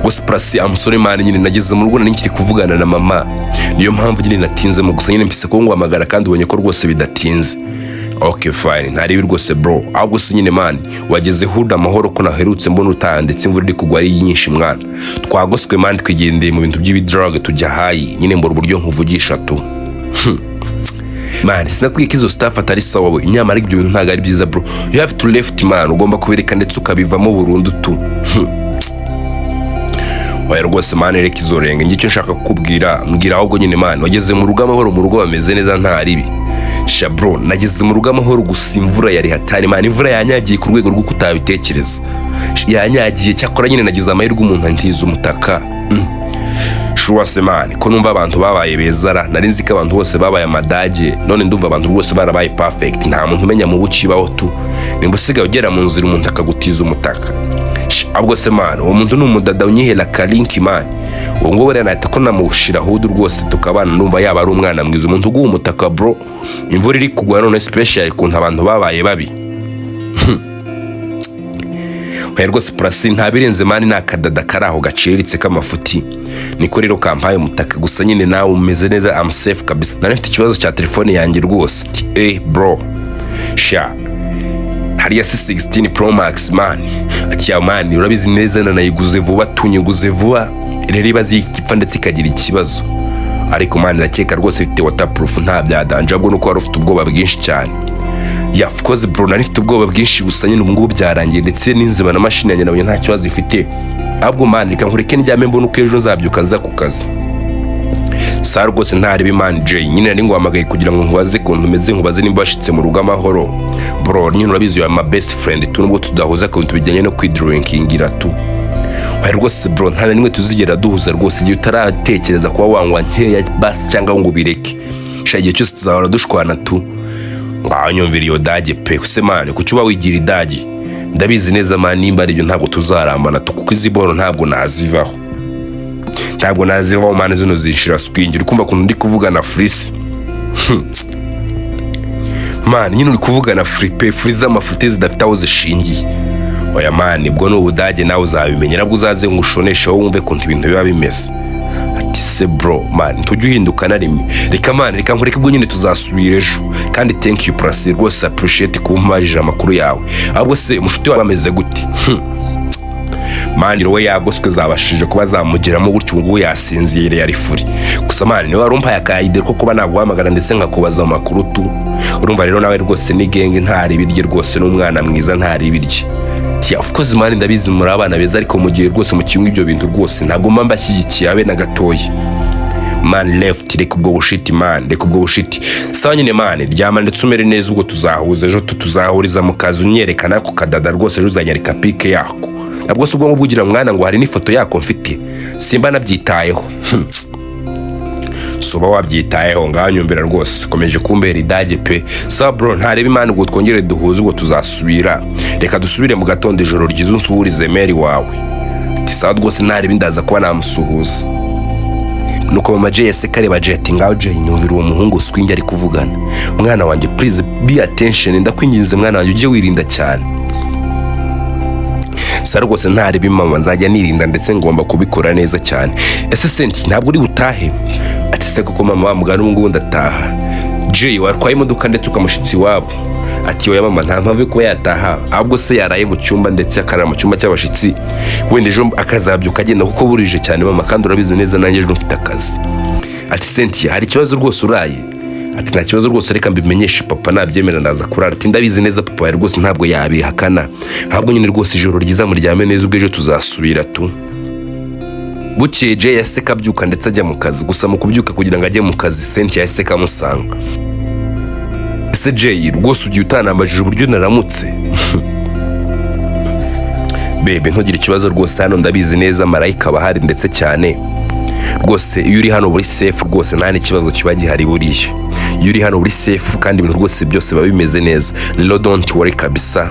rwose Placide?" "Amusore man, nyine nageze mu rugo nari nkiri kuvugana na mama, niyo mpamvu nyine natinzemo. Gusa nyine mpise ko nguhamagara kandi ubonye ko rwose bidatinze." "Ok fine, ntaribi rwose bro. Ahubwo se nyine man, wageze huda amahoro ko naherutse mbona utaha ndetse imvura iri kugwa ari nyinshi?" "Mwana, twagoswe man, twigendeye mu bintu by'ibidrogue, tujya high, nyine mbura uburyo nkuvugisha tu. Man, sinakwiye ko izo stuff atari sawa we. Nyamara ibyo bintu ntabwo ari byiza bro, you have to left man, ugomba kubireka ndetse ukabivamo burundu tu." "Oya rwose man, reka izo renge, njye icyo nshaka kukubwira." "Mbwira ahubwo nyine man, wageze mu rugo amahoro? Mu rugo bameze neza? Nta ribi?" "Sha bro, nageze mu rugo amahoro, gusa imvura yari hatari man, imvura yanyagiye ku rwego rw'uko utabitekereza, yanyagiye. Cyakora nyine nagize amahirwe umuntu antiza umutaka." "Sure se man, ko numva abantu babaye bezara? Nari nzi ko abantu bose babaye amadage, none ndumva abantu rwose barabaye perfect. Nta muntu umenya mu bucibaho tu. Nimba usigaye ugera mu nzira umuntu akagutiza umutaka? Ahubwo se man, uwo muntu ni umudada? Unyihera kalinki man, uwo nguwo rero nahita ko namushira hood rwose tukabana. Ndumva yaba ari umwana mwiza umuntu uguha umutaka bro, imvura iri kugwa none, special ukuntu abantu babaye babi." "Oya rwose Purasi, nta birenze man, ni akadada kari aho gaciriritse k'amafuti, niko rero kampaye umutaka. Gusa nyine nawe umeze neza? Am safe kabisa. Nari mfite ikibazo cya telefone yanjye rwose." Ati: "Eh bro, sha hariya si 16 Pro Max man?" Ati: "Ya man, urabizi neza, nanayiguze vuba, tunyiguze vuba rero, ibaze ipfa ndetse ikagira ikibazo. Ariko man, ndakeka rwose ifite waterproof, nta bya danger, ahubwo nuko wari ufite ubwoba bwinshi cyane." "Yeah, of course bro, nari mfite ubwoba bwinshi, gusa nyine ubu ngubu byarangiye ndetse n'inzima na mashini yanjye nabonye nta kibazo ifite. Ahubwo man, reka nkureke ndyame, mbone uko ejo nzabyuka nza ku kazi." "Sa rwose ntareba imana Jay, nyine nari nguhamagaye kugira ngo nkubaze ukuntu umeze, nkubaze nimba washitse mu rugo amahoro. Bro, nyine urabizi, you are my best friend tu, nubwo tudahuza ku bintu bijyanye no kwidrinkingira tu." "Oya rwose bro, nta na rimwe tuzigera duhuza rwose igihe utaratekereza kuba wanywa nkeya basi cyangwa ngo ubireke. Sha, igihe cyose tuzahora dushwana tu." "Ngaho nyumvira iyo dage pe. Use man, kuki uba wigira idage? Ndabizi neza man, nimba ari ibyo ntabwo tuzarambana tu, kuko izi boro ntabwo nazivaho, ntabwo nazivaho man, zino zinshira swingi. Uri kumva ukuntu ndi kuvugana furisi man? Nyine uri kuvugana free pe, free z'amafuti zidafite aho zishingiye. Oya man, ubwo ni ubudage, nawe uzabimenya, nabwo uzaze ngo ushoneshe wowe wumve ukuntu ibintu biba bimeze." Ati: "Se bro man, ntujya uhinduka na rimwe. Reka man, reka nkureke, ubwo nyine tuzasubira ejo. Kandi thank you Purasi rwose, appreciate kuba umpajije amakuru yawe. Ahubwo se umushuti wawe ameze gute?" "Man, we yagoswe, zabashije kuba zamugeramo gutyo, ubu ngubu yasinziriye, ari free. Gusa man, niwe wari umpaye aka idea ko kuba naguhamagara ndetse nkakubaza amakuru tu. Urumva rero nawe rwose ni gang, ntari ibirye rwose, n'umwana mwiza, ntari ibirye." Ati: "Of course man, ndabizi muri abana beza, ariko mu gihe rwose mukinywa ibyo bintu rwose ntabwo mba mbashyigikiye abe na gatoya man. Left, reka ubwo bushiti man, reka ubwo bushiti. Sawa nyine man, ryama ndetse umere neza, ubwo tuzahuza ejo, tuzahuriza mu kazi unyerekana ku kadada rwose. Ejo uzanyereka pic yako. Nabwo se ubwo ngubwo ugira mwana ngo hari n'ifoto yako mfite? Simba nabyitayeho." "So uba wabyitayeho? Ngaho nyumvira rwose, komeje kumbera idage pe. Sawa bro, ntareba imana, ubwo twongere duhuze, ubwo tuzasubira. Reka dusubire mu gatondo. Ijoro ryiza, unsuhurize meri wawe." Ati: "Sawa rwose, ntareba indaza kuba namusuhuza." Nuko mama Jay yase kareba Jay, ati: "Ngaho Jay, nyumvira uwo muhungu swingi ari kuvugana. Mwana wanjye, please be attention, ndakwinginze mwana wanjye, ujye wirinda cyane." "Sa rwose ntareba mama, nzajya nirinda ndetse ngomba kubikora neza cyane. Ese senti, ntabwo uri butahe?" Ati: "Se koko mama, wa mugani, ubu ngubu ndataha." Jay, watwaye imodoka ndetse ukamushyitsi iwabo? Ati: "Oya mama, nta mpamvu yo kuba yataha, ahubwo se yaraye mu cyumba ndetse akarara mu cyumba cy'abashyitsi, wenda ejo akazabyuka agenda, kuko burije cyane mama, kandi urabizi neza nanjye ejo mfite akazi." Ati: "Cynthia, hari ikibazo rwose uraye?" Ati: "Nta kibazo rwose, reka mbimenyeshe papa, nabyemera ndaza kurara." Ati: "Ndabizi neza papa wawe rwose ntabwo yabihakana, ahubwo nyine rwose ijoro ryiza, muryame neza, ubwo ejo tuzasubira tu." Bukeye Jay yaseka abyuka ndetse ajya mu kazi. Gusa mu kubyuka kugira ngo ajye mu kazi, Cynthia yahise amusanga. "Ese Jay, rwose ugiye utanambajije uburyo naramutse?" "Bébé, ntugire ikibazo rwose, hano ndabizi neza marayika aba ahari ndetse cyane rwose. Iyo uri hano uri safe rwose, nta n'ikibazo kiba gihari. Buriya iyo uri hano uri safe kandi ibintu rwose byose biba bimeze neza. Rero don't worry kabisa,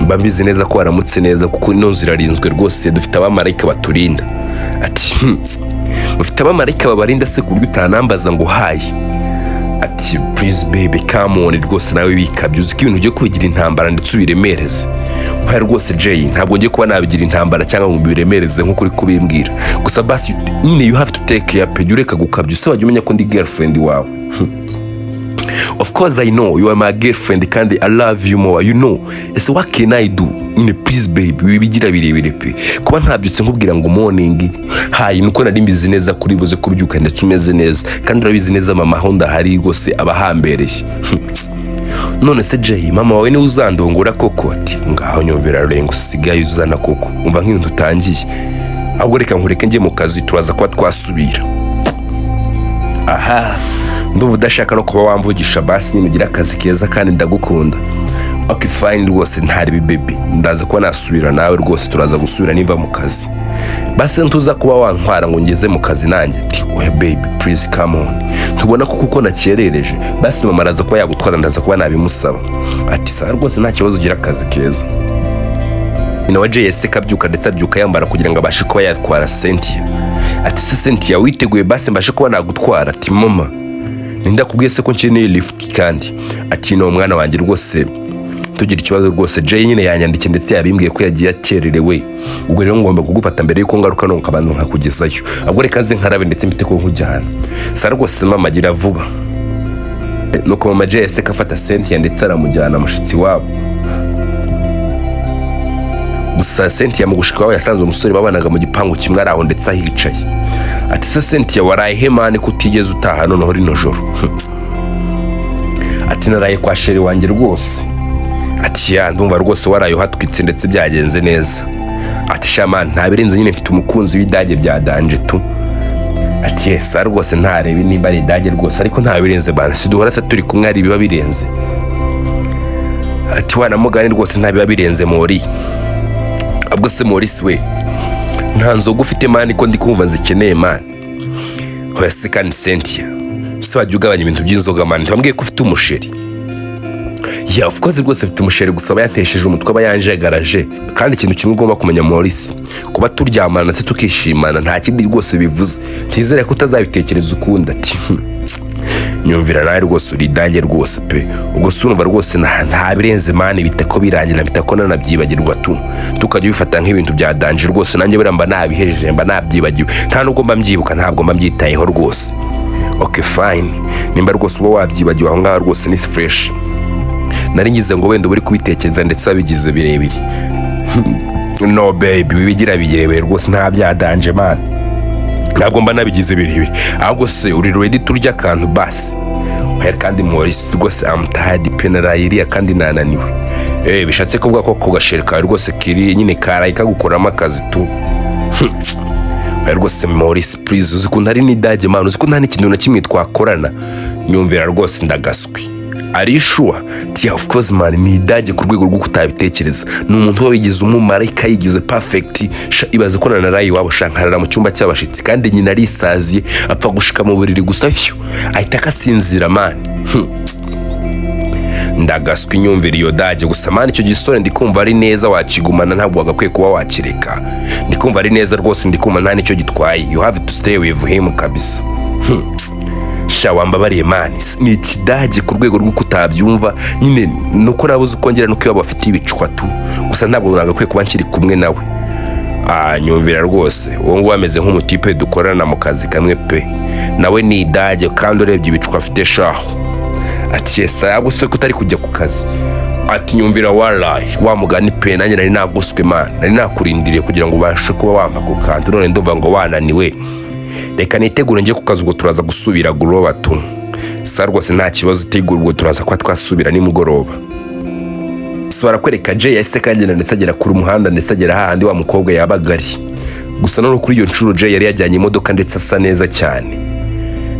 mba mbizi neza ko waramutse neza, kuko ino nzu irarinzwe rwose, dufite abamarayika baturinda." Ati: Mufite abamarayika babarinda se ku buryo utanambaza ngo hi?" Ati: "Please baby, come on, rwose nawe bikabye, uzi ko ibintu ugiye kubigira intambara ndetse ubiremereze." "Oya rwose Jay, ntabwo ngiye kuba nabigira intambara cyangwa ngo mbiremereze nk'uko uri kubimbwira. Gusa basi nyine you have to take care pe, jya ureka gukabya. Use wajya umenya ko ndi girlfriend wawe?" "Of course I know you are my girlfriend, kandi I love you more, you know. Ese what can I do nyine? Please baby, wibigira birebire pe. Kuba ntabyutse nkubwira ngo morning, hi, nuko nari mbizi neza kuri buze kubyuka ndetse umeze neza, kandi urabizi neza mama aho ndahari rwose aba ahambereye." "None se Jay, mama wawe niwe uzandongora koko?" Ati: "Ngaho nyumvira renga usigaye uzana koko, umva nk'ibintu utangiye. Ahubwo reka nkureke njye mu kazi, turaza kuba twasubira. Aha ndumva udashaka no kuba wamvugisha. Basi nyine ugira akazi keza kandi ndagukunda." "Ok, fine rwose, ntari baby, ndaza kuba nasubira nawe rwose, turaza gusubira niva mu kazi. Basi ntuza kuba wantwara ngo ngeze mu kazi nanjye?" Ati: "Oya baby, please, come on, tubona ko kuko nakerereje. Basi mama araza kuba yagutwara, ndaza kuba nabimusaba." Ati: "Sawa rwose, nta kibazo, ugira akazi keza." Nyina wa Jay yahise abyuka ndetse abyuka yambara kugira ngo abashe kuba yatwara Cynthia. Ati: "Se Cynthia, witeguye basi mbashe kuba nagutwara?" Ati: "Mama, ninde akubwiye se ko nkeneye lift kandi?" Ati: "Ni umwana wanjye rwose, tugira ikibazo rwose. Jay nyine yanyandikiye ndetse yabimbwiye ko yagiye akererewe, ubwo rero ngomba kugufata mbere yuko ngaruka none nkabanza nkakugezayo. Ahubwo reka nze nkarabe ndetse mpite ko nkujyana." "Sa rwose mama, gira vuba." Nuko mama Jay yahise afata Cynthia ndetse aramujyana mushitsi wabo. Gusa Cynthia mu gushika iwabo yasanze umusore babanaga mu gipangu kimwe ari aho ndetse ahicaye. Ati: "Se Cynthia, waraye he man, ko utigeze utaha noneho rino joro?" Ati: "Naraye kwa chéri wanjye rwose." Ati: "Ya, ndumva rwose waraye uhatwitse ndetse byagenze neza." Ati: "Sha man, nta birenze nyine, mfite umukunzi w'idage bya danger tu." Ati: "Yes rwose, ntarebe nimba ari idage rwose, ariko nta birenze bana, si duhora se turi kumwe, hari ibiba birenze?" Ati: "Wanamugani rwose, nta biba birenze mori. Ahubwo se Morisi we, nta nzoga ufite man, ko ndi kumva nzikeneye man?" "Hoya se kandi Cynthia, se wajya ugabanya ibintu by'inzoga man? Ntiwambwiye ko ufite umuchéri?" "Yeah, of course rwose mfite umuchéri, gusa aba yatesheje umutwe, aba yanjegaraje. Kandi ikintu kimwe ugomba kumenya Morisi, kuba turyamana ndetse tukishimana nta kindi rwose bivuze. Ntizere ko utazabitekereza ukundi." Ati: "Nyumvira nawe rwose, uri idange rwose pe. Ubwo se urumva rwose nta birenze man, bita ko birangira, bita ko nanabyibagirwa tu, tukajya ubifata nk'ibintu bya danger rwose. Nanjye buriya mba nabihejeje, mba nabyibagiwe, nta nubwo mba mbyibuka, ntabwo mba mbyitayeho rwose." "Ok, fine, nimba rwose uba wabyibagiwe aho ngaho rwose ni fresh. Nari ngize ngo wenda uba uri kubitekereza ndetse wabigize birebire." "No baby, wibigira birebire rwose, nta bya danger man, ntabwo mba nabigize birebire. Ahubwo se uri ready turya akantu basi?" "Oya kandi Maurice, rwose I'm tired pe, naraye iriya kandi nananiwe." "Eh, bishatse kuvuga ko ku gachéri kawe rwose kiri nyine karaye kagukoramo akazi tu?" "Oya rwose Maurice, please, uzi ukuntu ari n'idage man, uzi ko nta n'ikintu na kimwe twakorana? Nyumvira rwose, ndagaswi. Are sure?" "Yeah, of course man, ni idage ku rwego rw'uko utabitekereza. Ni umuntu uba wigize umumarayika, yigize perfect. Sha, ibaze ko nanaraye iwabo sha, nkarara mu cyumba cy'abashitsi, kandi nyina arisaziye, apfa gushika mu buriri gusa fyo ahita akasinzira man. Ndagaswi, inyumvira iyo dage. Gusa man, icyo gisore ndi kumva ari neza, wakigumana, ntabwo wagakwiye kuba wakireka. Ndi kumva ari neza rwose, ndi kumva nta nicyo gitwaye. You have to stay with him kabisa. Sha, wambabariye man, ni ikidage ku rwego rw'uko utabyumva nyine, nuko nabuze uko ngera, nuko iwabo bafite ibicwa tu. Gusa ntabwo nagakwiye kuba nkiri kumwe nawe." "Ah, nyumvira rwose, uwo nguwo ameze nk'umutipe dukorana mu kazi kamwe pe, nawe ni idage, kandi urebye ibicwa afite shaho." Ati: "Yes." Ahubwo se ko utari kujya ku kazi? Ati: "Nyumvira, warayi wa mugani pe, nanjye nari nagoswe man, nari nakurindiriye kugira ngo ubashe kuba wampa ku kantu, none ndumva ngo wananiwe. Reka nitegure njye ku kazi, ubwo turaza gusubira guroba tu." Sa rwose nta kibazo, utegura, ubwo turaza kuba twasubira nimugoroba. So barakwereka Jay yahise kagenda ndetse agera kuri umuhanda, ndetse agera hahandi wa mukobwa yabaga ari. Gusa none kuri iyo nshuro Jay yari yajyanye imodoka ndetse asa neza cyane.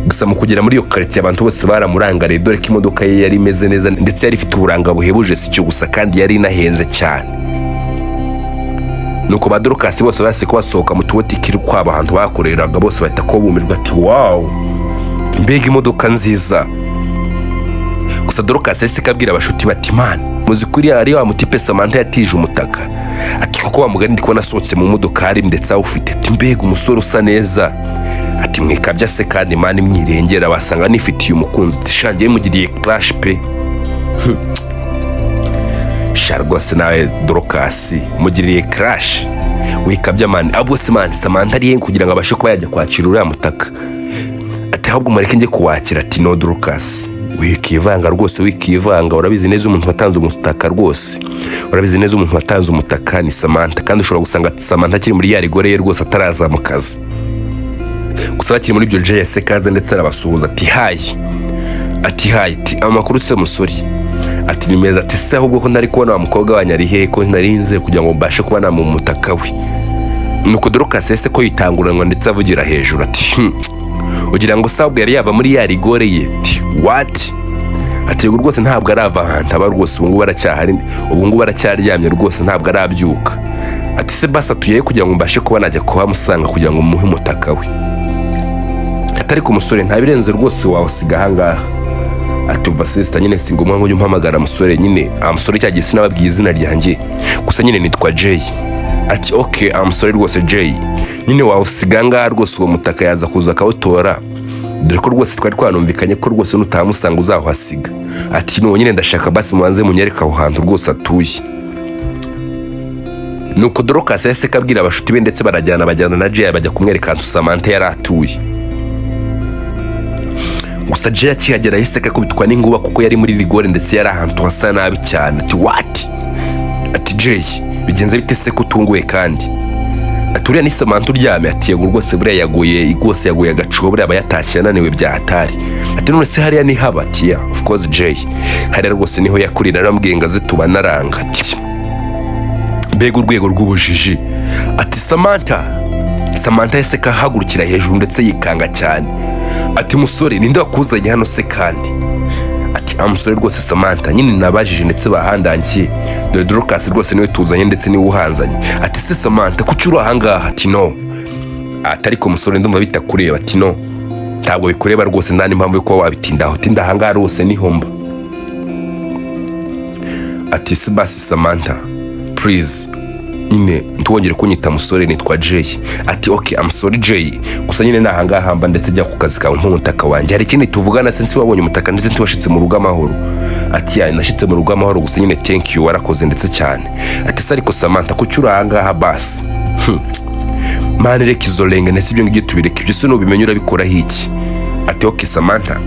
Gusa mu kugera muri iyo karitsiye, abantu bose baramurangariye, dore ko imodoka ye yari imeze neza ndetse yari ifite uburanga buhebuje. Si icyo gusa kandi, yari inahenze cyane. Nuko ba Dorcas bose bahise ko basohoka mu tubotiki twabo ahantu bakoreraga, bose bahita ko bumirwa, ati: "Wow, mbega imodoka nziza!" Gusa Dorcas yahise kabwira abashuti bati: "Man, muzi kuri ari wa mutipe Samantha yatije umutaka?" Ati: "Kuko wa mugani ndi kubona asohotse mu modokari ndetse awufite." Ati: "Mbega umusore usa neza!" Ati: "Mwikabya se kandi man, mwirengera, wasanga nifitiye umukunzi." Ati: "Shangiye mugiriye crush pe." Sha rwose nawe Dorcas, mugiriye crush, wikabya man. Ahubwo se man, Samantha ari he kugira ngo abashe kuba yajya kwakira uriya mutaka? Ati: "Ahubwo mureke njye kuwakira." Ati: "No Dorcas, wikivanga rwose, wikivanga. Urabizi neza umuntu watanze umutaka rwose, urabizi neza umuntu watanze umutaka ni Samantha, kandi ushobora gusanga Samantha akiri muri ya rigore ye rwose, ataraza mu kazi." Gusa bakiri muri ibyo, Jay kaza ndetse arabasuhuza, ati: "Hi." Ati: "Hi." Ati: "Amakuru se musore?" Ati: "Ni meza." Ati: "Se ahubwo ko ntari kubona wa mukobwa wanyu, ari hehe, ko narinze kugira ngo mbashe kuba namu umutaka we?" Nuko Dorcas yahise ko yitanguranwa ndetse avugira hejuru ati: Ugira ngo se ahubwo yari yava muri ya rigore ye?" Ati: "What?" Ati: "Yego rwose, ntabwo arava ahantu aba rwose, ubu ngubu aracyahari, ubu ngubu aracyaryamye rwose, ntabwo arabyuka." Ati: "Se basi atuye kugira ngo mbashe kuba najya kuhamusanga kugira ngo muhe umutaka we?" Ati: "Ariko umusore, ntabirenze rwose, wawusiga ahangaha." Ati: "Uva sister, nyine si ngombwa ngo ujye umpamagara musore nyine." Ah musore, cya gihe sinababwiye izina ryanjye, gusa nyine nitwa Jay. Ati: "Okay, ah musore rwose Jay, nyine wawusiga ngaha rwose, uwo mutaka yaza kuza akawutora, dore ko rwose twari twanumvikanye ko rwose nutahamusanga uzawuhasiga." Ati: "No nyine ndashaka basi mubanze munyereke aho hantu rwose atuye." Nuko Dorcas yahise kabwira abashuti be ndetse barajyana, bajyana na Jay, bajya kumwereka ahantu Samantha yari atuye. Gusa Jay akihagera yahise akubitwa n'inkuba, kuko yari muri rigore ndetse yari ahantu hasa nabi cyane. Ati: "What?" Ati: "Jay, bigenze bite se ko utunguwe kandi?" Ati: "Uriya ni Samantha uryamye?" Ati: "Yego rwose, buriya yaguye rwose, yaguye agacuho, buriya aba yatashye ananiwe bya hatari." Ati: "None se hariya ni haba?" Ati: "Yeah, of course Jay, hariya rwose niho yakurira, naramubwiye ngo aze tubanaranga." Ati: "Mbega urwego rw'ubujiji!" Ati: "Samantha!" Samantha yahise kahagurukira hejuru ndetse yikanga cyane. Ati: "Musore, ninde wakuzanye hano se kandi?" Ati: "Amusore rwose Samantha, nyine nabajije ndetse bahandangiye, dore Dorcas rwose niwe tuzanye ndetse niwe uhanzanye." Ati: "Se Samantha, kuki uri ahangaha?" Ati: "No." Ati: "Ariko musore, ndumva bitakureba." Ati: "No, ntabwo bikureba rwose, nta n'impamvu yo kuba wabitindaho." Ati: "Ndahangaha rwose niho mba." Ati: "Se basi Samantha, please nyine ntiwongere kunyita musore, nitwa Jay." Ati: "Okay, I'm sorry Jay, gusa nyine nahangaha mba, ndetse jya ku kazi kawe, umutaka wanjye. Hari ikindi tuvugana se? Nsi wabonye umutaka ndetse ntiwashitse mu rugo amahoro?" Ati: "Yeah, nashitse mu rugo amahoro, gusa nyine thank you, warakoze ndetse cyane." Ati: "Se ariko Samantha, kuki uri ahangaha basi?" Man, reka izo renge ndetse ibyo ngibyo tubireke, ibyo se nubimenya urabikoraho iki? Ati: "Okay Samantha,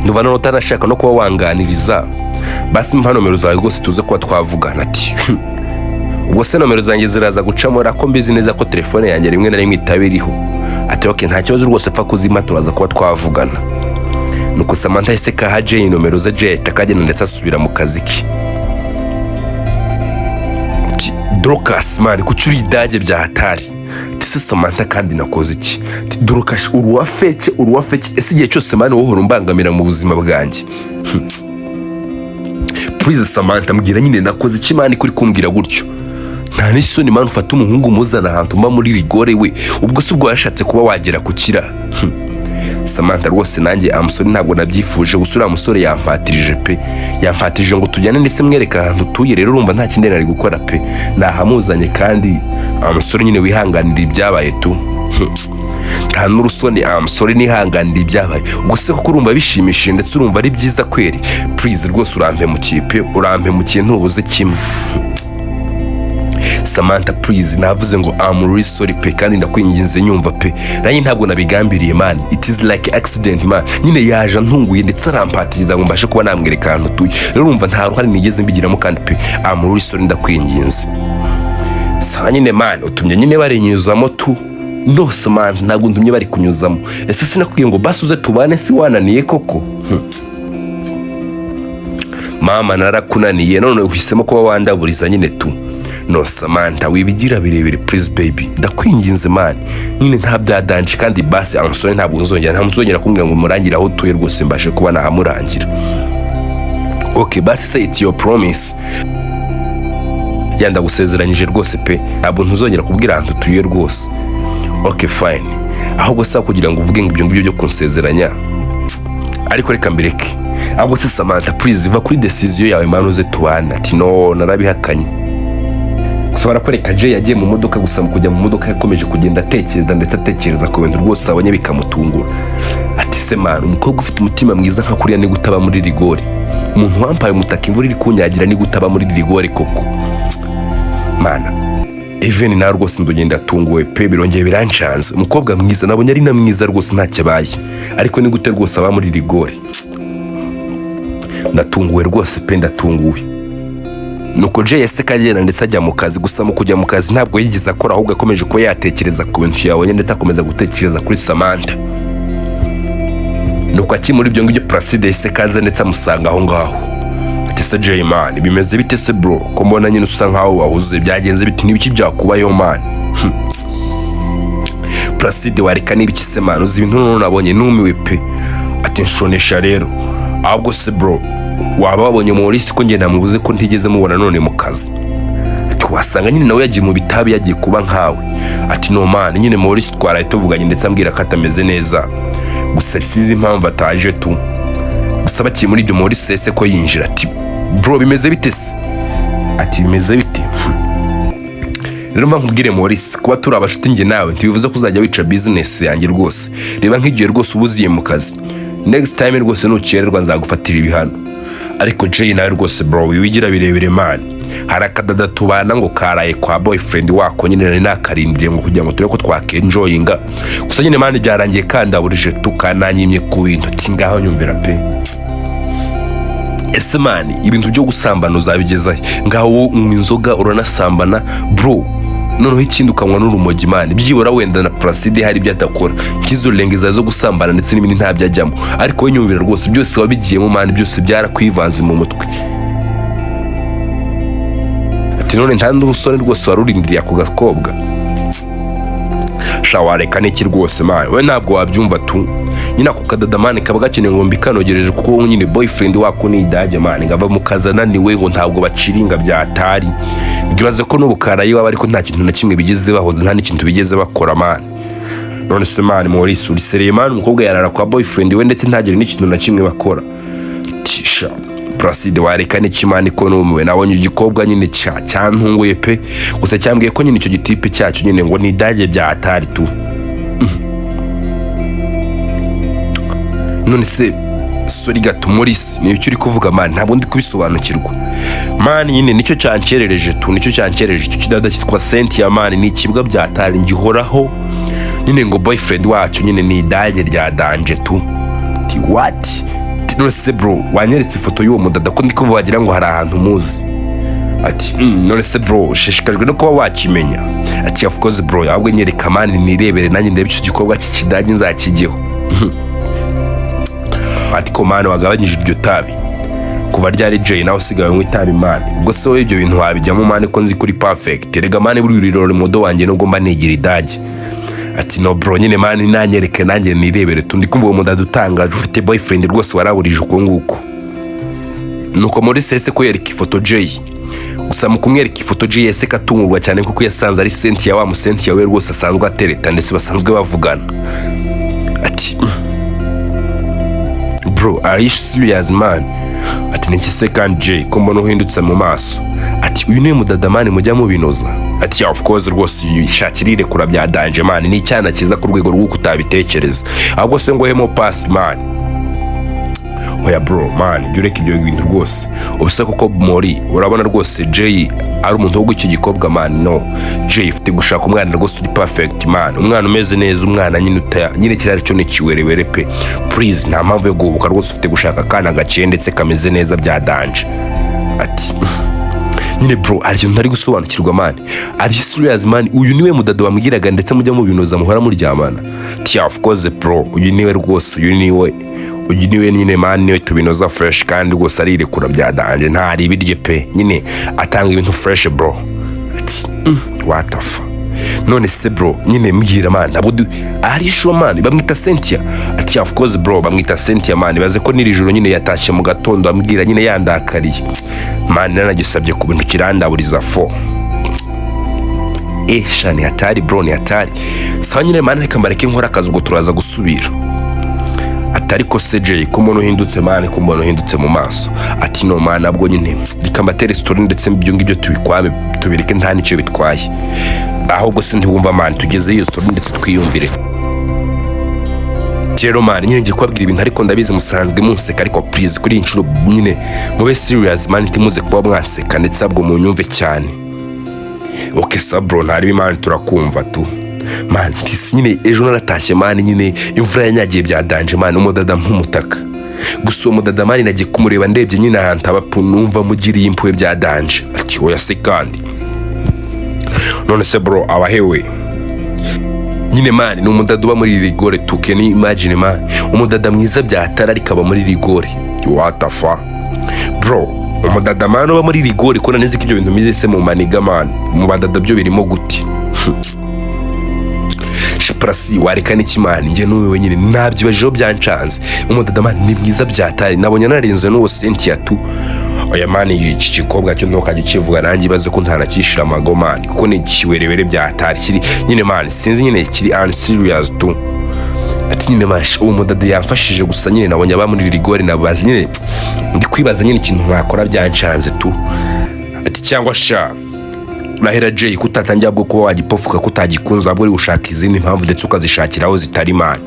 ndumva none utanashaka no kuba wanganiriza, basi mpa nomero zawe rwose tuze kuba twavugana." Ati: "Ubwo se nomero zanjye ziraza gucamo ko mbizi neza ko telefone yanjye rimwe na rimwe itaba iriho?" Ati: "Okay, nta kibazo rwose, pfa kuzima, turaza kuba twavugana." Nuko Samantha yahise kaha Jay nomero ze, Jay ahita akagenda ndetse asubira mu kazi ke. Ati: "Dorcas man, kuki uri idage bya hatari?" Ati: "Se Samantha kandi nakoze iki?" Ati: "Dorcas, uri uwa fake, uri uwa fake. Ese igihe cyose man wowe uhora umbangamira mu buzima bwanjye? Please Samantha, mbwira nyine nakoze iki man kuri kumbwira gutyo? Nta n'isoni man, ufata umuhungu umuzana ahantu mba muri rigore we? Ubwo se ubwo yashatse kuba wagera ku kira?" Samantha rwose nanjye amusore ntabwo nabyifuje, gusa uriya musore yampatirije pe, yampatirije ngo tujyane ndetse mwereke ahantu utuye. Rero urumva nta kindi nari gukora pe, nahamuzanye. Kandi amusore nyine wihanganira ibyabaye tu. Nta n'urusoni, amusore nihanganira ibyabaye. Ubwo se koko urumva bishimishije ndetse urumva ari byiza kweri? Please rwose, urampemukiye pe, urampemukiye, ntubuze kimwe. Samantha, please, navuze ngo I'm really sorry pe, kandi ndakwinginze nyumva pe. Nanjye ntabwo nabigambiriye man, it is like accident man. Nyine yaje antunguye ndetse arampatiriza ngo mbashe kuba namwereka ahantu utuye. Rero urumva nta ruhare nigeze mbigiramo, kandi pe I'm really sorry, ndakwinginze. Sawa nyine man, utumye nyine barinyuzamo tu. No Samantha, ntabwo ntumye bari kunyuzamo. Ese sinakubwiye ngo basi uze tubane, si wananiye koko? Mama, narakunaniye none uhisemo kuba wandaburiza nyine tu. No Samantha, wibigira birebire, please baby, ndakwinginze man. Nyine nta bya danger, kandi basi I'm sorry, ntabwo nzongera, nta muzongera kumbwira ngo murangire aho utuye rwose, mbashe kuba nahamurangira. Okay, basi say it, your promise. Yeah, ndagusezeranyije rwose pe, ntabwo ntuzongera kubwira ahantu utuye rwose. Okay, fine. Ahubwo sa kugira ngo uvuge ngo ibyo ngibyo byo kunsezeranya, ariko reka mbireke. Ahubwo se Samantha, please, va kuri decision yawe man, uze tubane. Ati no, narabihakanye. Gusa barakwereka Jay yagiye mu modoka. Gusa mu kujya mu modoka yakomeje kugenda atekereza, ndetse atekereza ku bintu rwose abonye bikamutungura. Ati se man, umukobwa ufite umutima mwiza nka kuriya ni gutaba muri rigori? Umuntu wampaye umutaka imvura iri kunyagira ni gutaba muri rigori koko? Mana, even nawe rwose ndugenda atunguwe pe, birongeye birancanze. Umukobwa mwiza nabonye ari na mwiza rwose, ntacyo abaye, ariko ni gute rwose aba muri rigori? Ndatunguwe rwose pe, ndatunguwe. Nuko Jay yahise agenda ndetse ajya mu kazi. Gusa mu kujya mu kazi ntabwo yigeze akora, ahubwo akomeje kuba yatekereza ku bintu yabonye, ndetse akomeza gutekereza kuri Samantha. Nuko akiri muri ibyo ngibyo, Placide yahise kaza ndetse amusanga aho ngaho. Ati se Jay man, bimeze bite se bro, ko mbona nyine usa nkaho wahuze? Byagenze bite? N'ibiki byakubayeho man? Placide, wareka n'ibiki se man? Uzi ibintu none nabonye? Numiwe pe. Ati nshonesha rero. Ahubwo se bro, waba wabonye Maurice, ko ngenda mubuze, ko ntigeze mubona none mu kazi? Ati wasanga nyine nawe yagiye mu bitabi, yagiye kuba nkawe. Ati no man, nyine Maurice twaraye tuvuganye, ndetse ambwira ko atameze neza, gusa sinzi impamvu ataje tu. Gusa bakiri muri ibyo, Maurice yahise ko yinjira. Ati bro, bimeze bite se? Ati bimeze bite rero? Mba nkubwire Maurice, kuba turi abashuti njye nawe ntibivuze ko uzajya wica business yanjye rwose. Reba nk'igihe rwose uba uziye mu kazi, next time rwose nukererwa nzagufatira ibihano. Ariko Jay nawe rwose bro, wiwigira birebire man. Hari akadada tubana ngo karaye kwa boyfriend wako, nyine nari nakarindiriye ngo kugira ngo turebe ko twakenjoyinga. Gusa nyine man, byarangiye kandaburije tukananyimye ku bintu. Ati ngaho nyumvira pe. Ese man, ibintu byo gusambana uzabigezahe? Ngaho wowe unywa inzoga, uranasambana bro, noneho ikindi ukanywa n'urumogi man. Byibura wenda na Placide hari ibyo adakora, nk'izo renge zawe zo gusambana ndetse n'ibindi ntabyo ajyamo, ariko we nyumvira rwose, byose wabigiyemo man, byose byarakwivanze mu mutwe. Ati none nta n'urusore rwose wari urindiriye ako gakobwa? Sha, wareka n'iki rwose man, we ntabwo wabyumva tu. Nyine ako kadada man kaba gakeneye ngo mbikanogereje, kuko nyine boyfriend wako ni idage man, ngo ava mu kazi ananiwe, ngo ntabwo baciringa byatari. Ngibaze ko n'ubu karaye iwabo, ariko nta kintu na kimwe bigeze bahoze, nta n'ikintu bigeze bakora man. None se man, Maurice, uri sérieux man? Umukobwa yarara kwa boyfriend we ndetse ntagire n'ikintu na kimwe bakora? Tisha Placide, wareka n'iki man, ko numiwe? Nabonye igikobwa nyine cya cyantunguye pe. Gusa cyambwiye ko nyine icyo gitipe cyacyo nyine ngo ni idage bya atari tu. None se sorry gato Maurice, ni icyo uri kuvuga man? Ntabwo ndi kubisobanukirwa man. Nyine nicyo cyankerereje tu, nicyo cyankerereje. Icyo kidada cyitwa Cynthia man, ni ikibwa bya atari ngihoraho nyine, ngo boyfriend wacu nyine ni idage rya danger tu. Ati what? Ati, none se bro, wanyeretse ifoto y'uwo mudada, ko ndi kuvuga wagira ngo hari ahantu muzi? Ati none se bro, ushishikajwe no kuba wakimenya? Ati of course bro, ahubwo nyereka man, nirebere nanjye ndebe icyo gikorwa cy'ikidage nzakigeho. Ati ko man wagabanyije iryo tabi kuva ryari Jay? Nawe usigaye unywa itabi man? Ubwo se wowe ibyo bintu wabijyamo man, ko nzi kuri perfect? Rega man, buri role model wanjye nubwo mba nigira idage. Ati no bro, nyine man nanyereke nanjye nirebere tu, ndi kumva uwo mudada utangaje ufite boyfriend rwose waraburije uko nguko. Nuko muri sese ko yereka ifoto Jay. Gusa mu kumwereka ifoto, Jay yahise atungurwa cyane, kuko yasanze ari Cynthia, wa mu Cynthia we rwose asanzwe atereta ndetse basanzwe bavugana. Ati bro, are you serious man? Ati niki se kandi Jay, ko mbona uhindutse mu maso? Ati uyu niwe mudada man mujya mubinoza? Ati yeah, of course rwose, shakira irekura bya danger man, ni icyana cyiza ku rwego rw'uko utabitekereza. Ahubwo se ngo hemo pass man, Oya bro, man, jya ureka ibyo bintu rwose. Ubuse koko mori urabona rwose Jay ari umuntu wo guca igikobwa? Man, no, Jay ufite gushaka umwana rwose uri perfect, man, umwana umeze neza, umwana nyine utaya nyine kiriya cyo ni ikiwerewere pe. Please, nta mpamvu yo guhubuka rwose, ufite gushaka akana gakeye ndetse kameze neza bya danger. Ati nyine bro, hari ikintu ntari gusobanukirwa, man. Are you serious, man? Uyu niwe mudado wambwiraga ndetse mujya mubinoza, muhora muryamana? Ti of course bro, uyu niwe rwose, uyu niwe, uyu niwe nyine, man, niwe tubinoza fresh kandi rwose arirekura bya danger, ntari ibiryo pe, nyine atanga ibintu fresh, bro. Ati what the fuck? None se bro, nyine mbwira, man, ntabwo ari sure, man, bamwita Cynthia? Ati of course bro, bamwita Cynthia, man. Baze ko n'iri joro nyine yatashye mu gatondo ambwira nyine yandakariye, man, nanagisabye ku bintu kirandaburiza fo. Sha, ni hatari bro, ni hatari. Sawa nyine man, reka mbareke nkora akazi, ubwo turaza gusubira. Ati ariko se Jay, ko mbona uhindutse, man, ko mbona uhindutse mu maso? Ati no man, nabwo nyine reka mbatere story ndetse ibyo ngibyo tubikwame tubireke, nta n'icyo bitwaye. Ahubwo se ntiwumva, man, tugeze iyo story ndetse twiyumvire. Rero man, nyine ngiye kubabwira ibintu, ariko ndabizi musanzwe munseka, ariko please kuri iyi nshuro nyine mube serious, man, ntimuze kuba mwanseka ndetse ahubwo munyumve cyane. Okay sa bro, ntari man, turakumva tu, man. Tisi nyine ejo naratashye, man, nyine imvura yanyagiye bya danger, man, umudada nk'umutaka gusa. Uwo mudada, man, nagiye kumureba, ndebye nyine ahantu aba, numva mugiriye impuhwe bya danger. Ati oya se kandi, none se bro abahewe? Nyine man, ni umudada uba muri rigore tu. Can you imagine, man? Umudada mwiza byatara, ariko aba muri rigore. What the fuck, bro? Umudada, man, uba muri rigore? Ko nanizi ko ibyo bintu bize se mu maniga, man, mu badada byo birimo gute? Shiprasi wareka n'iki, man? Njye n'uwe nyine nabyibajijeho, byancanze. Umudada, man, ni mwiza byatari, nabonye narenze n'uwo Cynthia tu. Oya man, iki gikobwa cyo ntukajya ukivuga, nanjye ibaze ko ntanakishira amago, man, kuko ni ikiwerewere byatari, kiri nyine, man, sinzi nyine, kiri unserious tu. Ati nyine man, uwo mudada yamfashije gusa nyine nabonye aba muri rigore, nabazi nyine ndi kwibaza nyine ikintu mwakora, byancanze tu. Ati cyangwa sha urahera Jay ko utatangira bwo kuba wagipofuka, ko utagikunze, ahubwo uri gushaka izindi mpamvu ndetse ukazishakira aho zitari, man.